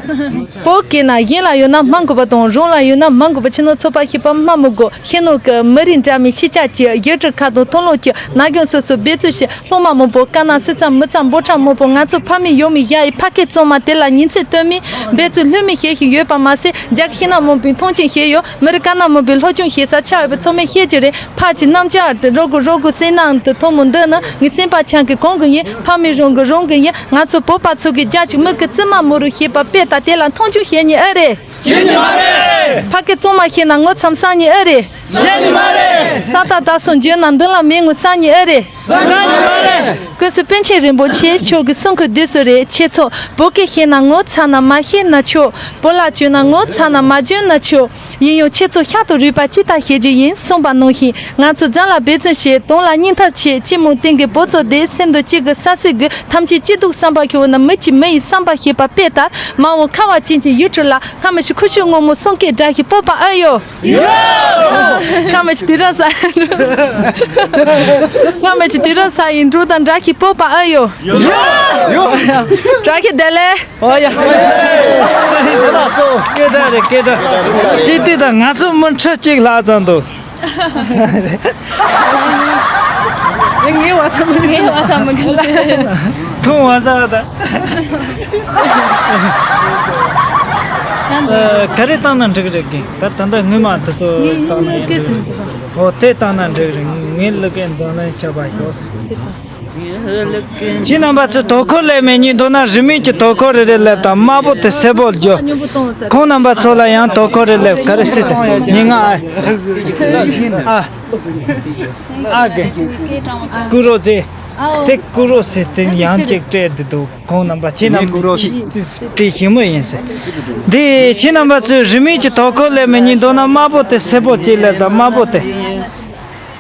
བོད་སྐད་ན་གཞན་ལ་ཡོད་ན་སྨྲ་དགོས་པ་དང་། རང་ལ་ཡོད་ན་སྨྲ་དགོས་པ། ཕྱི་ནང་ཚོགས་པ་ཞེས་པ་སྨྲ་མི་དགོས། ཤེས་ནོར་གྱི་མི་རིགས་འདྲ་མིན་ཤེས་བྱ་གྱི་ཡུལ་གྲུ་ཁག་དང་མཐོང་ལོག་གྱི་ན་གཞོན་སོ་སོ་འབད་བརྩོན་བྱས། སློབ་མ་མང་པོ་དཀའ་ན་སི་ཚ་མི་ཚ་འབོར་ཕྲ་མང་པོ་ང་ཚོ་ཕ་མེས་ཡུལ་མེས་ཡ་ཡི་ཕ་སྐད་གཙང་མ་དེ་ལ་ཉིན་མཚན་ལྟོས་མེད་འབད་བརྩོན་ལྷོད་མེད་བྱེད་བཞིན་ཡོད་པ་མ་ཟད། རྒྱ་ཤེས་ན་མང་པོས་མཐོང་ཆེན་བྱས་ཡོད། མི་རིགས་དཀར་ན་མང་པོས་སློབ་སྦྱོང་བྱེད་ས་ཆགས་ཡོད་པ་ཚང་མས་ཤེས་ཀྱི་རེད། ཕ་གི་རྣམ་གཞག་དེ་རོགས་གུ་རོགས་གུ་སེམས་ནང་དུ་མཐོང་མོ་འདི་ནི་ངའི་སེམས་པ་ཆང་གི་གོང་གི་ཡིན། ཕ་མེས་རང་གི་རང་གི་ཡིན། ང་ཚོ་བོད་པ་ཚོ་གི་རྒྱ་ཆེ་མི་གི་རྩིབ་མ་མོ་རུ་ཤེས་པ་དཔེ་ལྟ་དེ་ལ་མཐོང་ཆུང་བྱེད་ཉེ་ཨེ་རེད། བྱེད་ཉེ་མ་རེད། ཕ་སྐད་གཙང་མ་ཤེས་ན་ངོ་ཚ་བསམ་ཉེ་ཨེ་རེད། བྱེད་ཉེ་མ་རེད། ས་ད་ད་སོང་འཇོན་ན་མདུན་ལ་མེད་ངོ་བསམ་ཉེ་ཨེ་རེད། བསམ་ཉེ་མ་རེད། ཀུན་གཟིགས་པཎ་ཆེན་རིན་པོ་ཆེ་མཆོག་གི་གསུང་གི་བདུད་རྩི་རེད། ཁྱེད་ཚོ་བོད་སྐད་ཤེས་ན་ངོ་ཚ་ན་མ་ཤེས་ན་ཆོག་བོད་ལྭ་གྱོན་ན་ངོ་ཚ་ན་མ་གྱོན་ན་ཆོག་ཡིན་ཡང་ཁྱེད་ཚོ་ཤ་དང་རུས་པ་གཅིག་ལྟར་བྱེད་རྒྱུ་ཡིན་གསུངས་པ་ནང་བཞིན། ང་ཚོ་རྫ་ལ་འབད་བརྩོན་བྱེད། དོན་ལ་སྙིང་ཐག་བྱེད། སྤྱི་མོ་སྟེང་གི་བོད་ཚོ་དེ་སེམས་དང་གཅིག་གི་ས་སྲིད་དགོས། ཐམས་ཅད་སྐྱིད་སྡུག་བསམ་པ་ཤོར་ན། མི་གཅིག་མི་ཡི་བསམ་པ་ཤེས་པ་དཔེ་ལྟར། མ་འོངས་ཁ་བ་ཅན་གྱི་ཡུལ་གྲུ་ལ། སྔ་མ་ཞིག་ཁུ་བྱུག་སྔོན་མོ་གསུང་སྐད་བསྒྲགས་ཤིག་སྤོབས་པ་ཨེ་ཡོད། ཡོད། སྔ་མ་ཞིག་དུས་རབས་གསར། སྔ་མ་ཞིག་དུས་རབས་གསར་ཡིན་འགྲོ་དང་བསྒྲགས་ཤིག་སྤོབས་པ་ཨེ་ཡོད། ཡོད། ཡོད། བསྒྲགས་ཤིག་བདེ་ལེགས། ཨོ་ཡ། སྐད་གྲགས་རེད་སྐད་གྲགས། ཅི་སྟེ་ད་ང་ཚོ་མི་ཁྲི་གཅིག་ལྷག་ཙམ་འདུག་ངའི་བ་ས་མི་ངའི་བ་ས་མི་གི་ཐུང་བ་ས་ད། ག་རེ་བཏང་ན་འགྲིག་རེད་གི་ད་ད་ལྟ་སྔོན་མ་དེ་ཚོ་བཏང་ན་ཡིན་འགྲིག་ཨོ་དེ་བཏང་ན་འགྲིག་རེད། ངའི་ལུག་གའི་འཛམ་གླིང་ཆགས་པ་ཤོག་ཁྱེད་རྣམ་པ་ཚོས་དོ་ཁུར་སླེབས་མེད་ཉིན་མདོར་ན་རིན་མེད་ཀྱི་དོ་ཁུར་རེ་རེ་སླེབས་དང་དམར་པོ་དེ་སེར་པོར་བསྒྱུར། ཁོང་རྣམ་པ་ཚོ་ལ་ཡང་དོ་ཁུར་རེ་སླེབས། ག་རེ་སྲིད་ཟེར་ཉིན་ང་ཨ་ཨ་གི་ཀུ་རོ་ཟེར་དེ་ཀུ་རོ་ཟེར་དེ་ཡང་ཅིག་སྤྲད་དེ་འདུག་ཁོང་རྣམ་པ་ཁྱེད་རྣམ་པ་ཅིག་དེ་ཞིམ་མོ་ཡིན་ཟེར། འདི་ཁྱེད་རྣམ་པ་ཚོས་རིན་མེད་ཀྱི་དོ་ཁུར་སླེབས་མེད་ཉིན་མདོར་ན་དམར་པོ་དེ་སེར་པོ་ཅིག་སླེབས་དང་དམར་པོ་དེ།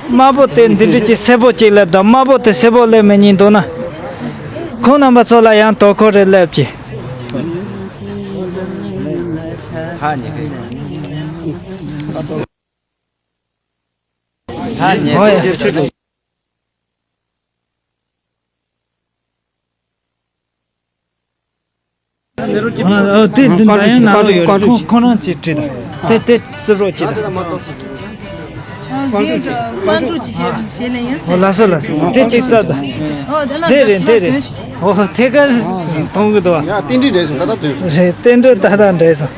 དམར་པོ་དེ་འདི་འདྲ་ཅིག་སེར་པོ་ཅིག་སླེབས་དང་དམར་པོ་དེ་སེར་པོ་སླེབས་མེད་ཉིན་མདོར་ན། ཁོང་རྣམ་པ་ཚོ་ལ་ཡང་དོ་ཁུར་རེ་སླེབས་ཀྱི། ཨ་ཨ་དེ་འདི་འདྲ་ཡང་ནང་ལོགས་ཡོད་རེད། ཁོང་ཁོང་རང་ཅིག་བྲིས་དང་དེ་དེ་རྩིབ་རོགས་ཅིག་དང་། ཨ་འདི་ཀ་པན་ཀྲུ་ཅིག་བྱས་བྱས་ལེ་ཡིན་ཨོ་ཟེར། ལགས་སོ་ལགས་སོ། དེ་ཅིག་རྩིབ་དང་། ཨོ་དེ་ན་དེ་རེད་དེ་རེད། ཨོ་དེ་ག་མཐོང་གི་འདུག་བ། ཡ་རྟེན་འབྲེལ་འདྲ་སོང་ད་ལྟ་དུས། རེད་རྟེན་འབྲེལ་ད་ལྟ་འདྲ་སོང་།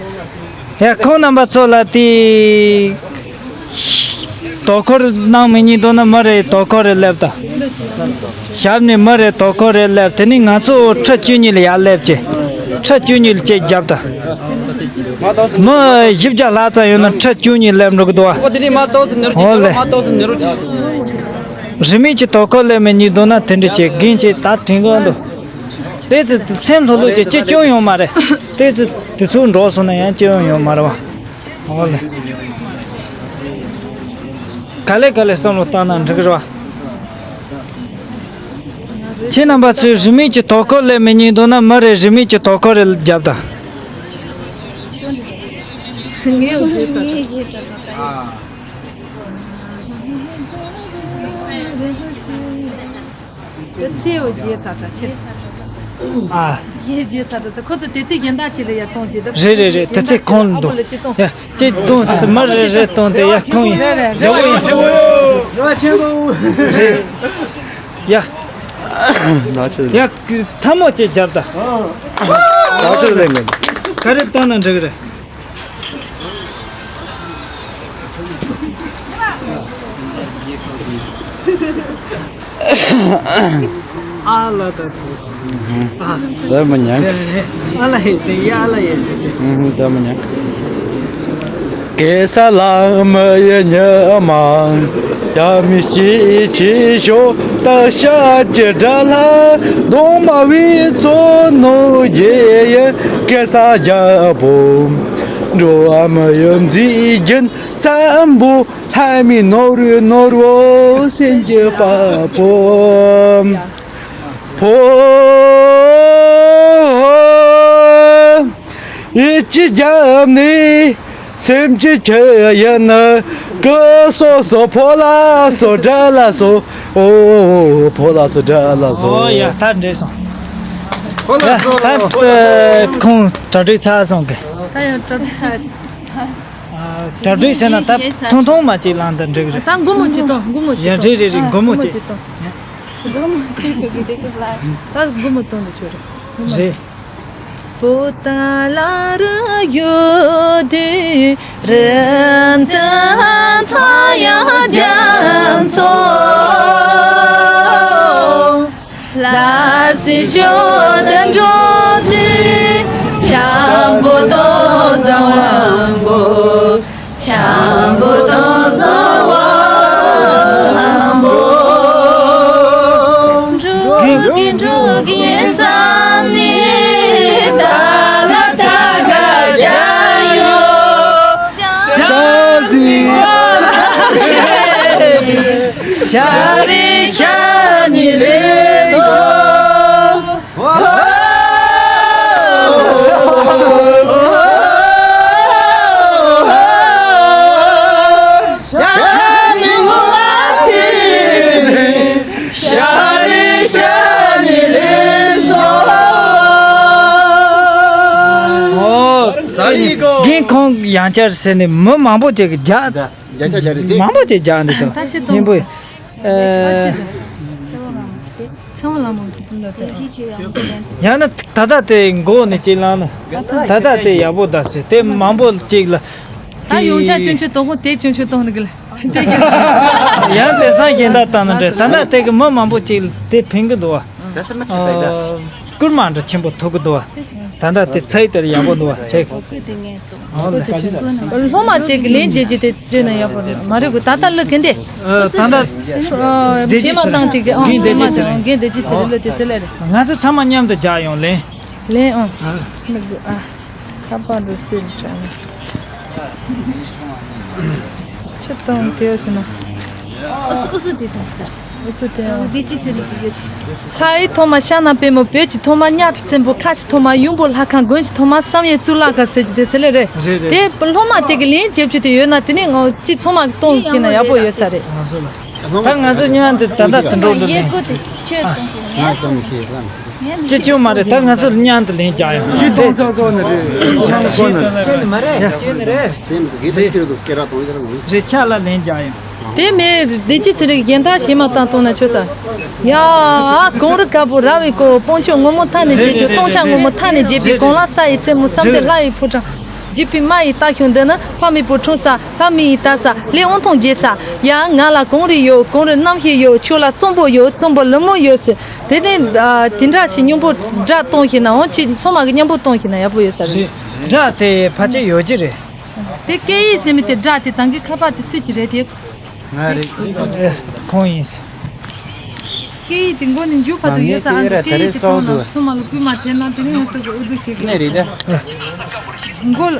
ཡ་ཁོང་རྣམ་པ་ཚོ་ལ་དེ། དོ་ཁུར་གནང་མི་ཉིད་དོ་ན་མི་རེ་དོ་ཁུར་རེ་སླེབས་དང་། ཞབས་ནས་མི་རེ་དོ་ཁུར་རེ་སླེབས། དེ་ནས་ང་ཚོ་ཁྲི་བཅུ་གཉིས་ལ་ཡར་སླེབས་ཀྱི། ཁྲི་བཅུ་གཉིས་ལ་གཅིག་བརྒྱབ་དང་། མི་བཞི་བརྒྱ་ལྷག་ཙམ་ཡོད་ན་ཁྲི་བཅུ་གཉིས་སླེབས་འགྲོ་གི་འདུག་བ། ཨོ་དེ་ནས་མ་ཏོག་ཙམ་ནེ་རུ་ཨོ་ལེ། མ་ཏོག་ཙམ་ནེ་རུ། རིན་མེད་ཀྱི་དོ་ཁུར་སླེབས་མི་ཉིད་དོ་ན་དེ་འདྲ་བྱེད་རྒན་བྱེད་ད་དྲན་གི་འདུག་དེ་ཚོ་སེམས་ལྷོད་ལྷོད་ཀྱི་ཅི་སྐྱོན་ཡོད་མ་རེད། དེ་ཚོ་དེ་ཚོ་འགྲོ་སོང་ན་ཡང་སྐྱོན་ཡོད་མ་རེད་བ། ཨོ་ལེ། ག་ལེ་ག་ལེ་བསམ་བློ་བཏང་ན་འགྲིག་གི་རེད་བ། ཁྱེད་རྣམ་པ་ཚོས་རིན་མེད་ཀྱི་དོ་ཁུར་ལེན་མི་ཉན་འདུག་ན་མི་རེ་རིན་མེད་ཀྱི་དོ་ཁུར་རེ་རྒྱབ་དང་། ངའི་འོ་དེ་ཚ་དྲག་དེ་ཚེ་འོ་རྗེས་ཚ་དྲག་ཆེ། ཨ། རྗེས་རྗེས་ཚ་དྲག་ཚེ་ཁོ་ཚོ་དེ་ཚེ་གཞན་དག་ཅིག་ལ་ཡ་གཏོང་རྗེས་དུ། རེད་རེད་རེད། དེ་ཚེ་ཁོང་ལ་འདུག་ཡ། ཅིག་གཏོང་། མི་རེ་རེ་གཏོང་དེ་ཡ་ཁོང་ཡིན། རེད་རེད་རེད། རེད། ཡ། ཡ། ཐལ་མོ་ཅིག་རྒྱབ་ད། ག་རེ་བཏང་ན་འགྲིག་གི་རེད། ཨ་ལ་ད། ཨ། ད་མི་ཉན། ཨ་ལ་ཧེ་དེ་ཡ་ཨ་ལ་ཡེ་ཟེར་ཏེ། ཨུ་ཧུ། ད་མི་ཉན། གེ་སར་ལ་མི་ཡི་ཉི་མ། ཡ་མི་སྐྱིད་ཅི་ཤོ་ད་ཤ་ཅི་དྲ་ལ། གདོང་མ་བའི་ཚོ་ནོ་ཡེ་ཡེ། གེ་སར་རྒྱལ་པོ། འགྲོ་བ་མི་ཡི་མཛེས་རྒྱན་བཙན་པོ། ལྷ་མི་ནོར་བུ་ནོར་བུ་སེམས་ཀྱི་དཔའ་བོ། ཕོ། ཡིད་ཀྱི་རྒྱབ་ནས་སེམས་ཀྱི་ཆུ་ཡིན་ནི། ཀི་སོ་སོ་ཕོ་ལ་སོ་དགྲ་ལ་སོ། ཨོ། ཕོ་ལ་སོ་དགྲ་ལ་སོ། ཨོ་ཡ། ད་འགྲིག་སོང་། ཕོ་ལ་ཡ། སོ། ད་ཁོང་གྲ་སྒྲིག་ཚར་སོང་གི། ད་ཡང་གྲ་སྒྲིག་ཚར། ཨ། གྲ་སྒྲིག་ཟེར་ན་ད་ཐུང་ཐུང་མ་ཅིག་ལངས་ད་འགྲིག་རེད། ད་སྒོར་མོ་ཅིག་གཏོང་། སྒོར་མོ་ཅིག་ཡ། གཏོང་། རེད་རེད་རེད། ཨ། སྒོར་མོ་སྒོར་མོ་ཅིག་ཅིག་གཏོང་། སྒོར་མོ་ཅིག་གི་དེ་གི་ལ་ད་སྒོར་མོ་གཏོང་དུ་ཆོག་རེད། སྒོར་མོ་རེད། པོ་ཏཱ་ལ་རུ་ཡོད་དུས་རི་འཛིན་ཚོ་ཡང་རྒྱ་མཚོ། ལ་སི་ཞོ་དུ་འགྲོ་དུས་ཆང་བུ་དང་བཟང་བོ། ཆང་བུ་དང་བཟང་བོ། འགྲོ་གི་འགྲོ་གི་བསམ་ནས་ད་ལ་ད་ག་རྒྱ་ཡོ། ཤ་ཟི་ཤ་རི་ཤ་ནི་ལེ་སོ། ཨོ། རྒན་ཁོང་ཡང་བསྐྱར་ཟེར་ནས་མི་མང་པོ་ཅིག་གིས་རྒྱག་བརྒྱ་ཆ་བརྒྱ་རེད་དེ། མང་པོ་ཅིག་རྒྱག་འདུག་ད་ད་ཁྱེད་གཉེན་པོ། ཨེ། ཚེ་དབང་ལ་མོ་ཡང་ན་ད་ལྟ་དེ་མགོ་ནས་ཅིག་ལངས་ན། ད་ལྟ་དེ་ཡག་པོ་ད་ཟེར་དེ་མང་པོ་ཅིག་ལ། ད་ཡོང་ཆ་ཆུང་ཆུང་དོག་པོ་དེ་ཆུང་ཆུང་གཏོང་ནི་གི་ལ། དེ་ཆུང་ཆུང་། ཡང་དེང་སང་གཞན་དག་བཏང་ན་འདྲ། ད་ལྟ་དེ་གི་མི་མང་པོ་ཅིག་ལ་དེ་ཕན་གི་འདུག་བ། ཨ། སྐུལ་མ་འདྲ་ཆེན་པོ་ཐོབ་གི་འདུག་བ། ད་ལྟ་དེ་ཚད་དེར་ཡག་པོ་འདུག་བ་དེ། སློབ་མ་དེ་གི་ལན་བརྗེད་རྒྱུ་དེ་བརྗོད་ན་ཡག་པོ་རེད། མ་རེད་གོ། ད་ལྟ་ལ་གན་དེ། ཨ། ད་ལྟ། ཨ། བྱེ་མ་བཏང་དེ་གི། ཨང་། རྒན་བདེ་སྐྱིད་ཚེ་རིང་། རྒན་བདེ་སྐྱིད་ཚེ་རིང་ལ་དེ་ཟེར་ལེ་རེད། ང་ཚོ་ཚང་མ་མཉམ་དུ་རྒྱག་ཡོང་ལེན། ལེན། ཨང་། ཨ། མི་དགོས། ཨ། ཁ་པར་འདི་སེལ་དྲན། ཆུ་བཏང་དེ་ཟེར་ན། ཨུ་སུ་ཨུ་སུ་དེ་བཏང་ཟེར། ཨུ་ཚུགས་དེ་ཡང་། བདེ་སྐྱིད་ཚེ་རིང་གི་ཡོད། ལྷ་ཡི་ཐོག་མ་ཤ་ན་པད་མོ། བོད་ཀྱི་ཐོག་མ་གཉའ་ཁྲི་བཙན་པོ། ཁ་ཆེ་ཐོག་མ་ཡུམ་བུ་ལྷ་ཁང་། དགོན་གྱི་ཐོག་མ་བསམ་ཡས་གཙུག་ལག་ཁང་ཟེར་གྱི་དེ་ཟེར་ལེ་རེད། རེད་རེད། དེ་སློབ་མ་དེ་གི་ལན་བརྗེ་བཅུག་དེ་ཡོད་ན་དེ་ནས་ང་གཅིག་ཚང་མ་གཏོང་ཤེས་ན་ཡག་པོ་ཡོད་ས་རེད། ང་ཚོ་ལ། ད་ང་ཚོ་མཉམ་དུ་ད་ལྟ་དུད་འགྲོ་འདི་ལེན། ཅི་ཅུང་མ་རེད། ད་ང་ཚོ་མཉམ་དུ་ལེན་རྒྱག་ཡོང་། ཤི་གཏོང་ས་ཚོ་ནི་རེད། ཤང་ཁོ་ནི་རེད། དེ་མི་དགེ་སེམས་སྐྱོ་དུ་སྐད་ར་གཏོང་ཡོད་ར་ངོ་། རེ་ཆ་ལ་ལེན་རྒྱག་ཡོང་། དེ་མེད་བདེ་སྐྱིད་ཚེ་རིང་གཞན་དག་བྱེ་མ་བཏང་གཏོང་ན་ཆོག་ས། ཡ། ཨ། གངས་རི་དཀར་པོ་ར་བའི་སྐོར། སྤང་ཕྱོགས་སྔོན་མོ་མཐའ་ནས་རྒྱས་ཆོག། བཙོང་བྱ་སྔོན་མོ་མཐའ་ནས་རྒྱས་པའི་གངས་ལ་ས་ཡི་རྩེ་མོ། བསམ་གཏན་ལྷ་ཡི་ཕོ་བྲང་། འཇིགས་པའི་རྨ་ཡི་རྟ་ཁྱུང་འདི་ནི། ཕ་མེས་པོ་འཁྲུངས་ས། ལྷ་མི་ཡི་ལྟ་ས། ལས་དབང་ཐང་རྒྱས་ས། ཡ། ང་ལ་གངས་རི་ཡོད། གངས་རི་རྣམ་ཤེས་ཡོད། ཁྱོད་ལ་གཙང་པོ་ཡོད། གཙང་པོ་ལུ་མོ་ཡོད་ཟེར། དེ་ནས་ཨ་དེ་འདྲ་ཞིག་མཉམ་པོ་སྒྲ་གཏོང་ཤེས་ན་འོང་། ཅིག་ཚང་མ་གི་མཉམ་པོ་གཏོང་ཤེས་ན་ཡག་པོ་ཡོད་ས་རེད། རེད། སྒྲ་དེ་ཕལ་ཆེར་ཡོད་ཀྱི་རེད། དེ་སྐད་ཡིག་ཟེར་མི་དེ་སྒྲ་དེ་ད་གིན་ཁ་པར་དེ་སུས་ཀྱི་རེད་དེ། ང་རེད། ཁོང་ཡིན། སྐད་ཡིག་དེ་མགོ་ནས་མཇུག་བར་དུ་ཡོད་ས། ཨ་འདི་སྐད་ཡིག་དེ་གཏོང་ན་ཚང་མ་ལ་སྐུལ་མ་དེ་ན་དེ་ནས་ང་ཚོ་གི་ཨུ་ཚུགས་བྱེད་ཀྱི་ནས་རེད་ད། མགོ་ལ།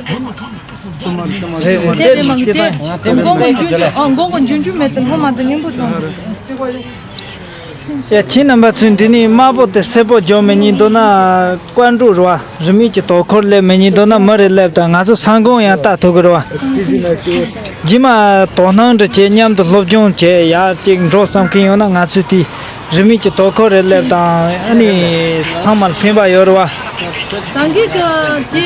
རེད་རེད། དེ་དེ་མང་གི་དེ་དེ་མགོ་མགོ་འཇུ་འཇུ། ཨ། མགོ་མགོ་འཇུ་འཇུ་མེད་དེ་སློབ་མ་དང་མཉམ་པོ་གཏོང་། ཡ། ཁྱེད་རྣམ་པ་ཚོས་འདི་ནས་དམར་པོ་དེ་སེར་པོ་འཇོག་མི་ཉན་འདུག་ན། ཀོན་ཀྲུའུ་རེད་བ། རིན་མེད་ཀྱི་དོ་ཁུར་སླེབས་མི་ཉན་འདུག་ན། མི་རེ་སླེབས་དང་། ང་ཚོ་ས་འགོང་ཡང་ལྟ་ཐུབ་ཀྱི་རེད་བ། རྗེས་མ་དོ་སྣང་འདྲ་བྱས། མཉམ་དུ་སློབ་སྦྱོང་བྱས། ཡར་ཅིག་འགྲོ་བསམ་མཁན་ཡོད་ན། ང་ཚོས་དེ་རིན་མེད་ཀྱི་དོ་ཁུར་རེ་སླེབས་དང་། ཨ་ནི་ཚང་མར་ཕན་པ་ཡོད་རེད་བ། ད་གིན་གི་དེ་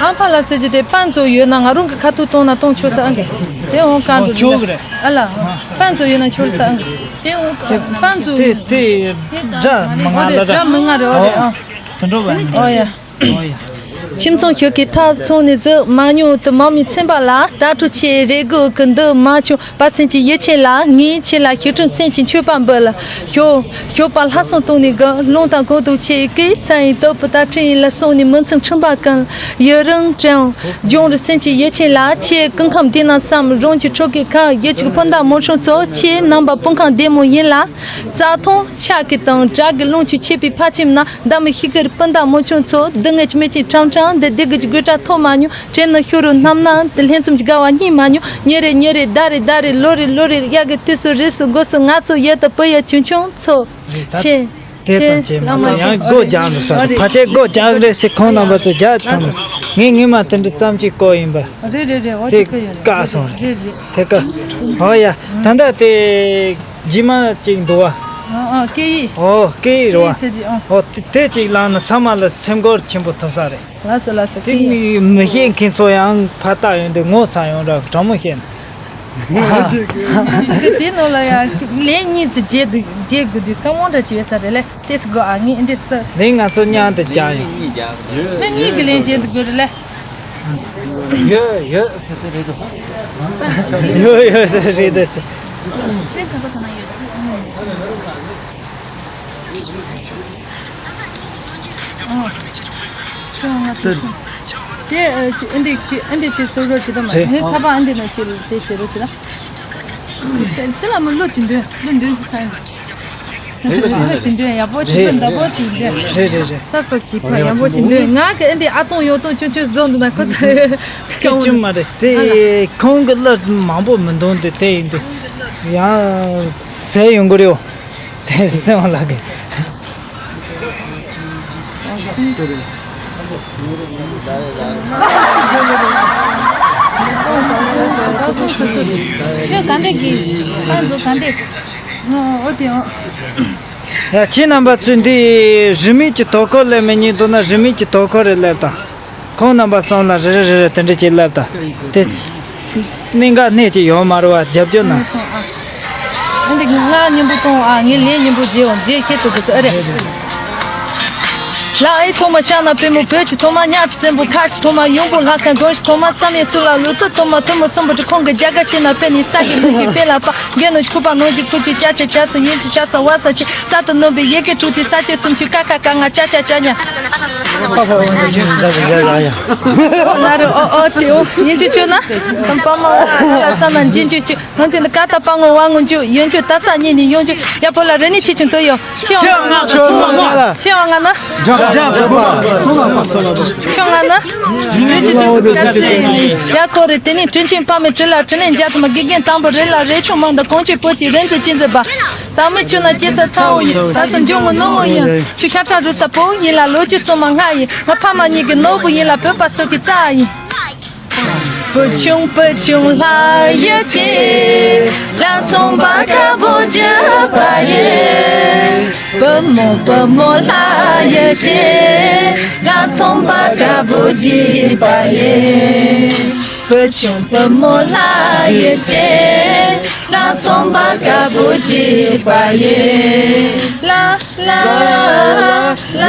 ཨམ་ཕ་ལ་ཟེར་གྱི་དེ་པན་ཚོ་ཡོད་ན། ང་རང་གི་ཁ་ཐུག་གཏོང་ན་གཏོང་ཆོག་ས། ཨང་གི་དེ་འོང་ག་འགྲོ་ཆོག་གི་རེད། ཨ་ལ། པན་ཚོ་ཡོད་ན་ཆོག་ས། ཨང་གི་དེ་འོང་ག་པན་ཚོ་དེ་དེ་འདྲ་མི་ང་ལ་འདྲ་མི་ང་རེད། འོ་རེད། ཨ། དེ་འགྲོ་བ་ནི། ཨོ་ཡ། ཁྱིམ་ཚང་ཤོག་གི་ཐབ་ཚང་ནས་ཟིག་མ་ཉོ་དུ་མ་མི་ཚན་པ་ལ། ད་ཁྲུ་ཆེ་རེ་དགོས་ཀི་འདི་མ་ཆུང་པ་སེམས་ཀྱི་ཡིད་ཆེས་ལ། ངས་ཁྱེད་ལ་ཤི་ཁྲིམས་སེམས་ཀྱི་མཆོད་པ་འབུལ། ཤོ་ཤོ་པ་ལྷ་སྲུང་བཏང་ནས་གི་ལུང་དང་གོང་དུ་ཆེ་གི་ས་ཡིན་སྟོབས་པུ་ད་ཁྲིམས་ཡིན་ལ་སོང་ནས་མི་ཚང་ཁྲིམས་པ་གང་ཡི་རང་དྲན་ལྗོང་རི་སེམས་ཀྱི་ཡིད་ཆེས་ལ། ཆེ་ཀུན་ཁམས་དེ་ན་བསམ་རང་གི་ཁྲོ་གི་ཁ་ཡི་ཅིག་སྤུན་ཟླ་མོ་ཆུང་ཚོ། ཆེ་རྣམ་པ་སྤུན་ཁང་བདེ་མོ་ཡིན་ལ། རྩྭ་ཐང་ཆག་གི་དང་བྲག་གི་ལུང་ཆུ་ཆད་པའི་ཕ་ཁྱིམ་ན། མདའ་མི་ཤི་ཁར་སྤུན་ཟླ་མོ་ཆུང་ཚོ། སྡུག་བསྔལ་གྱི་མེ་ལྕེ་ཁྲམ་ཁྲམ་འདི་སྡུག་གི་དགོད་སྒྲ་ཐོག་མ་ཉུང་། དྲན་ན་ཤོ་རུ་རྣམ་སྣང་འདི་ལྷན་འཛོམས་ཀྱི་དགའ་བ་གཉིད་མ་ཉུང་། ཉིན་རེ་ཉིན་རེ་ཟླ་རེ་ཟླ་རེ་ལོ་རེ་ལོ་རེ། དབྱར་གི་དུས་སུ་རིས་སུ་མགོ་སུ་ང་ཚོ་ཡོད་དོ་བུ་ཡ་ཆུང་ཆུང་ཚོ། རེད་ད། ཆེ་དེ་ཆེ་ཙམ་བྱས་མ་ལ་མ་གཏོགས་ཡང་ཆེ་སྒོ་རྒྱག་འགྲོ་ས་རེད། ཕལ་ཆེར་སྒོ་རྒྱག་རེད་ཟེར། ཁོང་རྣམ་པ་ཚོ་རྒྱག་ཐུབ་ན། ངས་ངས་མ་དེ་འདྲ་ཙམ་ཅིག་བཀོད་ཡིན་པ། རེད་རེད་རེད། འོ་དེ་དེ་ཀ་ཡོད་རེད། བཀག་སོང་རེད། རེད་རེད། དེ་ཀ། ཨོ་ཡ། ད་ལྟ་དེ་རྗེས་མ་ཅིག་འདུག་བ། ཨ་ཨ། སྐད་ཡིག་ཨོ་སྐད་ཡིག་རེད་བ། སྐད་ཡིག་ཟེར་གྱི། ཨ། ཨོ་དེ་དེ་ཅིག་བླངས་ན་ཚང་མ་ལ་སེམས་འགུལ་ཆེན་པོ་ཐོབ་ས་རེད། ལགས་སོ་ལགས་སོ། དེ་སྐད་ཡིག་མི་མི་ཤེས་མཁན་ཚོ་ཡང་ཕར་ལྟ་ཡོང་དུས་ངོ་ཚ་ཡོང་འདྲ། དྲང་མོ་བཤད་ན། ང་ཚོ་གི་དེ་ནང་ལ་ཡང་ལན་གཉིས་ཙམ་བརྗེ་འདུག་བརྗེ་དགོས་དུས་དཀའ་མོ་འདྲ་ཅིག་ཡོད་ས་རེད་ལེ། ཏེས་གོ་ཨ་ངས་འདི་ས། ལན་ང་ཚོ་མཉམ་དུ་རྒྱག་ཡིན། མི་གཉིས་ཀྱི་ལན་བརྗེ་འདུག་དགོས་རེད་ལེ། ཡོད་ཡོད་ཟེར་དེ་རེད་དོ། ཡོད་ཡོད་ཟེར་རེད་དོ་ཟེར། ཨ། ཁྱོད་ང་ཚོ་ཁྱོད། དེ་ཨ་ཅི་ཨ་འདི་ཅི་ཨ་འདི་ཅི་སོ་རོ་ཅི་དང་མ་རེད། ངའི་ཁ་པར་ཨ་འདི་ན་ཅི་རེད། དེ་བྱེད་རོ་ཅི་ལ། ཅི་ལ་མི་ལོ་ཅི་འདོན་ལོ་འདོན་གི་ས་ཡིན། ལོ་ཅི་འདོན་ཡག་པོ་ཅི་འདོན་འདྲ་པོ་ཅི་འདོན། རེད་རེད་རེད། ས་སོ་ཅི་ཕ་ཡག་པོ་ཅི་འདོན། ང་གི་ཨ་འདི་ཨ་སྟོང་ཡོད་སྟོང་ཆུང་ཆུང་བཟོ་འདུག་ན་ཁོ་ཚོ་སྐད་ཅིག་མ་རེད། དེ་ཁོང་གི་གླུ་མང་པོ་མི་འདོན་དེ་དེ་ཡིན་དུས་ཡང་ཟས་ཡོང་གི་རེད། དེ་བཙན་དབང་ལགས་ཀྱིས། ཁྱོད་ག་འདྲ་གི་ཁ་མཛོ་ག་འདྲ། ཨོ་དེ་ཨོ། ཡ་ཁྱེད་རྣམ་པ་ཚོས་འདི་རིན་མེད་ཀྱི་དོ་ཁུར་ལས་མི་ཉན་འདུག་ན་རིན་མེད་ཀྱི་དོ་ཁུར་རེ་ལས་དང་། ཁོང་རྣམ་པ་གསུམ་ལ་རེ་རེ་རེ་རེ་དེ་འདྲ་ཅིག་ལབ་དང་། དེ་གནད་འགག་སྣེ་གཅིག་ཡོད་མ་རེད་བ། རྒྱབ་སྐྱོར་གནང་། ཨ་འདི་ང་སྙན་པོ་གཏོང་ཨ། ངས་ལན་སྙན་པོ་བརྗེ་འོང་། རྗེས་ཁྱེད་ཚོ་དུ་ཚོ་ཨ་རེད། ལ་ཨེ་ཐོག་མ་ཤ་ན་པེ་མོ་བོད་ཀྱི་ཐོག་མ་ཉག་གི་བཙན་པོ་ཁ་ཆེ་ཐོག་མ་ཡོང་པོ་ལྷ་ཁང་དགོན་ཞིག་ཐོག་མ་བསམ་ཡས་ཚུལ་ལ་ལུས་རྩལ་ཐོག་མ་ཐུན་མོང་གསུམ་པོ་གྲི་ཁོང་གི་རྒྱ་གར་ཤེས་ན་པེ་ནི་ས་གི་མི་གི་པེ་ལ་པ། རྒན་ནོ་ཁུ་པ་ནོ་གི་ཁུ་གི་ཅ་ཆ་ཅ་ས་ཡིན་སི་ཤ་ས་བ་ས་ཆེ་ས་དུ་ནོ་བི་ཡེ་གེ་ཀྲུ་ཏི་ས་ཆེ་སུམ་ཆུ་ཀ་ཁ་ཀ་ང་ཅ་ཅ་ཅ་ཉ། ཨོ་ན་རུ་ཨོ་ཨོ་ཏི་ཨོ་ཡིན་ཅུ་ཅུ་ན། ཏམ་པ་མ་བ་ལ་ས་ན་འཇིན་ཅུ་ཅུ་ནོ་ཅུ་ན་ཀ་ཏ་པ་ངོ་བ་ངོ་ཅུ་ཡོན་ཅུ་ད་ས་ཉི་ནི་ཡོན་ཅུ་ཡ་པོ་ལ་རེ་ནི་ཆི་ཆུ་ཏོ་ཡོ། ཆེ་བ་ང་ཆེ་བ་ང་ན། ཆེ་བ་ང་ན། ཡ་ཀོ་རེ་དེ་ནི་དྲིན་ཆེན་ཕ་མའི་དྲིན་ལ་དྲིན་ལན་འཇལ་ཐུབ་མ། དགེ་རྒན་དང་པོ་རེ་ལ་རེ་ཆུང་མང་དང་གོང་ཆེ་པོ་ཆེ་རེ་འཛི་ཅི་འཛི་བ། དང་མི་ཆུ་ན་སྐྱེ་ས་ཚ་བོ་ཡིན། ད་ས་འཇོ་ངོ་ནོ་མོ་ཡིན། ཆུ་ཤ་ཁྲ་རུ་ས་པོ་ཡིན་ལ་ལོ་ཆུ་བཙོ་མ་ང་ཡིན། ང་ཕ་མ་གཉིས་ཀྱི་ནོར་བུ་ཡིན་ལ་བོད་པ་སོགས་ཀྱི་རྩ་ཡིན། བུ་ཆུང་བུ་ཆུང་ལྷ་ཡི་ཆེ། ལ་སོང་པ་དཀར་པོ་བརྒྱུད་པ་ཡིན། བུ་མོ་བུ་མོ་ལྷ་ཡི་ཆེ། ལ་སོང་པ་དཀར་པོ་བརྒྱུད་པ་ཡིན། བུ་ཆུང་བུ་མོ་ལྷ་ཡི་ཆེ། ལ་སོང་པ་དཀར་པོ་བརྒྱུད་པ་ཡིན། ལ། ལ་ལ་ལ་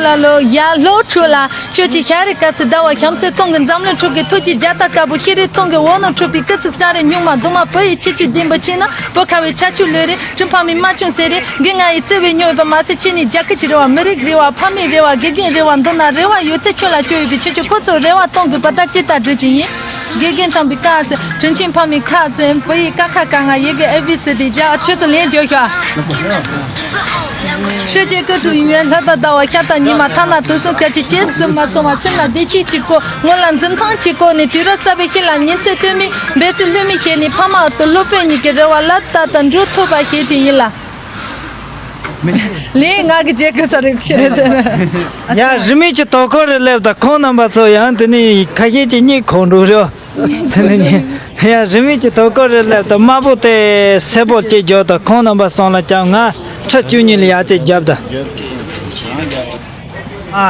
ལ། ལོ་ཡར་ལྷོ་ཕྱོགས་ལ། ཆོས་ཀྱི་ཤ་རི་དཀར་སི་ཟླ་བ་ཤམ་ཚོད་སྟོང་གི་འཛམ་གླིང་ཕྲུག་གི་ཐུགས་ཀྱི་རྒྱ་ལྟ་དཀར་པོ་ཤེས་རིག་སྟོང་གི་འོ་ནོ་ཕྲུག་པའི་སྐུ་གཟུགས་ཙ་རེ་སྨྱུག་མ་གདུང་མ་བུ་ཡི་ཁྱེད་ཆོས་ལྡན་པ་ཆེ་ན་བུ་ཁ་བའི་ཆ་ཆུ་ལོས་རེད། གྲུ་ཕ་མའི་མ་ཆུང་ཟེར་རེད། དགེ་ང་ཡི་བརྩེ་བའི་སྨྱོ་ཡོད་པ་མ་ཟད་ཁྱེད་ནི་རྒྱ་ཁུ་ཆི་རེ་བ་མི་རིགས་རེ་བ་ཕ་མེས་རེ་བ་དགེ་རྒན་རེ་བ་མདོར་ན་རེ་བ་ཡོད་ཚད་ཁྱོད་ལ་བཅོལ་ཡོད་པའི་ཁྱེད་ཆོས་ཁོ་ཚོ་རེ་བ་སྟོང་གི་བར་ཐག་ཅི་ལྟར་སྒྲིལ་གྱི་ཡིན། དགེ་རྒན་དམ་པའི་བཀའ་བཙན། དྲིན་ཆེན་ཕ་མའི་ཁ་བཙན། བུ་ཡི་ཀ་ཁ་ག་ང་ཡི་གེ་ཨེ་བི་སི་ཌི་རྒྱག་ཁྱོད་ཚོ་ལན་རྒྱག་ཤོག་ཧྲི་ཅེ་ཀི་ཀྲུ་ཡུན་ཡོན་ལྷ་དང་ཟླ་བ་ཤར་དང་ཉི་མ་ཐ་ན་དུས་གསུམ་སྐད་ཅིག་སྐྱེ་སྲིད་མ་སོང་བ་སེམས་ལ་བདེ་སྐྱིད་ཅིག་གོ་ངོ་ལ་འཛུམ་མདངས་ཅིག་གོ་ནས་དུས་རབས་གསར་པའི་ཤེས་ལ་ཉིན་ཚོད་སྟོན་མི་འབད་ཚུལ་ལྷོད་མི་ཤེས་ནས་ཕ་མ་འོག་ཏུ་སློབ་དཔོན་གཉིས་ཀྱི་རེ་བ་ལ་ད་ལྟ་འགྲུབ་ཐུབ་པ་ཤེས་ཀྱི་ཡིན་ལ། ལན་ང་གི་རྒྱལ་ཁབ་ས་རེད་ཁྱེད་རེད་ཟེར། ཡ་རི་མོ་ཅིག་དོ་ཁོ་རེ་སླེབས་དང་ཁོང་རྣམ་པ་ཚོ་ཡང་དེ་ནི་ཁ་ཤས་ཀྱི་གཉིད་ཁོག་འགྲོ་རེད། དེ་ནི་ཡ་རི་མོ་ཅིག་དོ་ཁོ་རེ་སླེབས་དང་དམར་པོ་དེ་སེར་པོ་ཅིག་རྒྱོབ་དང་ཁོང་རྣམ་པ་སོང་ལ་ཀྱང་ང་ཁྲི་བཅུ་གཉིས་ལ་ཡ་ཅིག་རྒྱབ་དང་།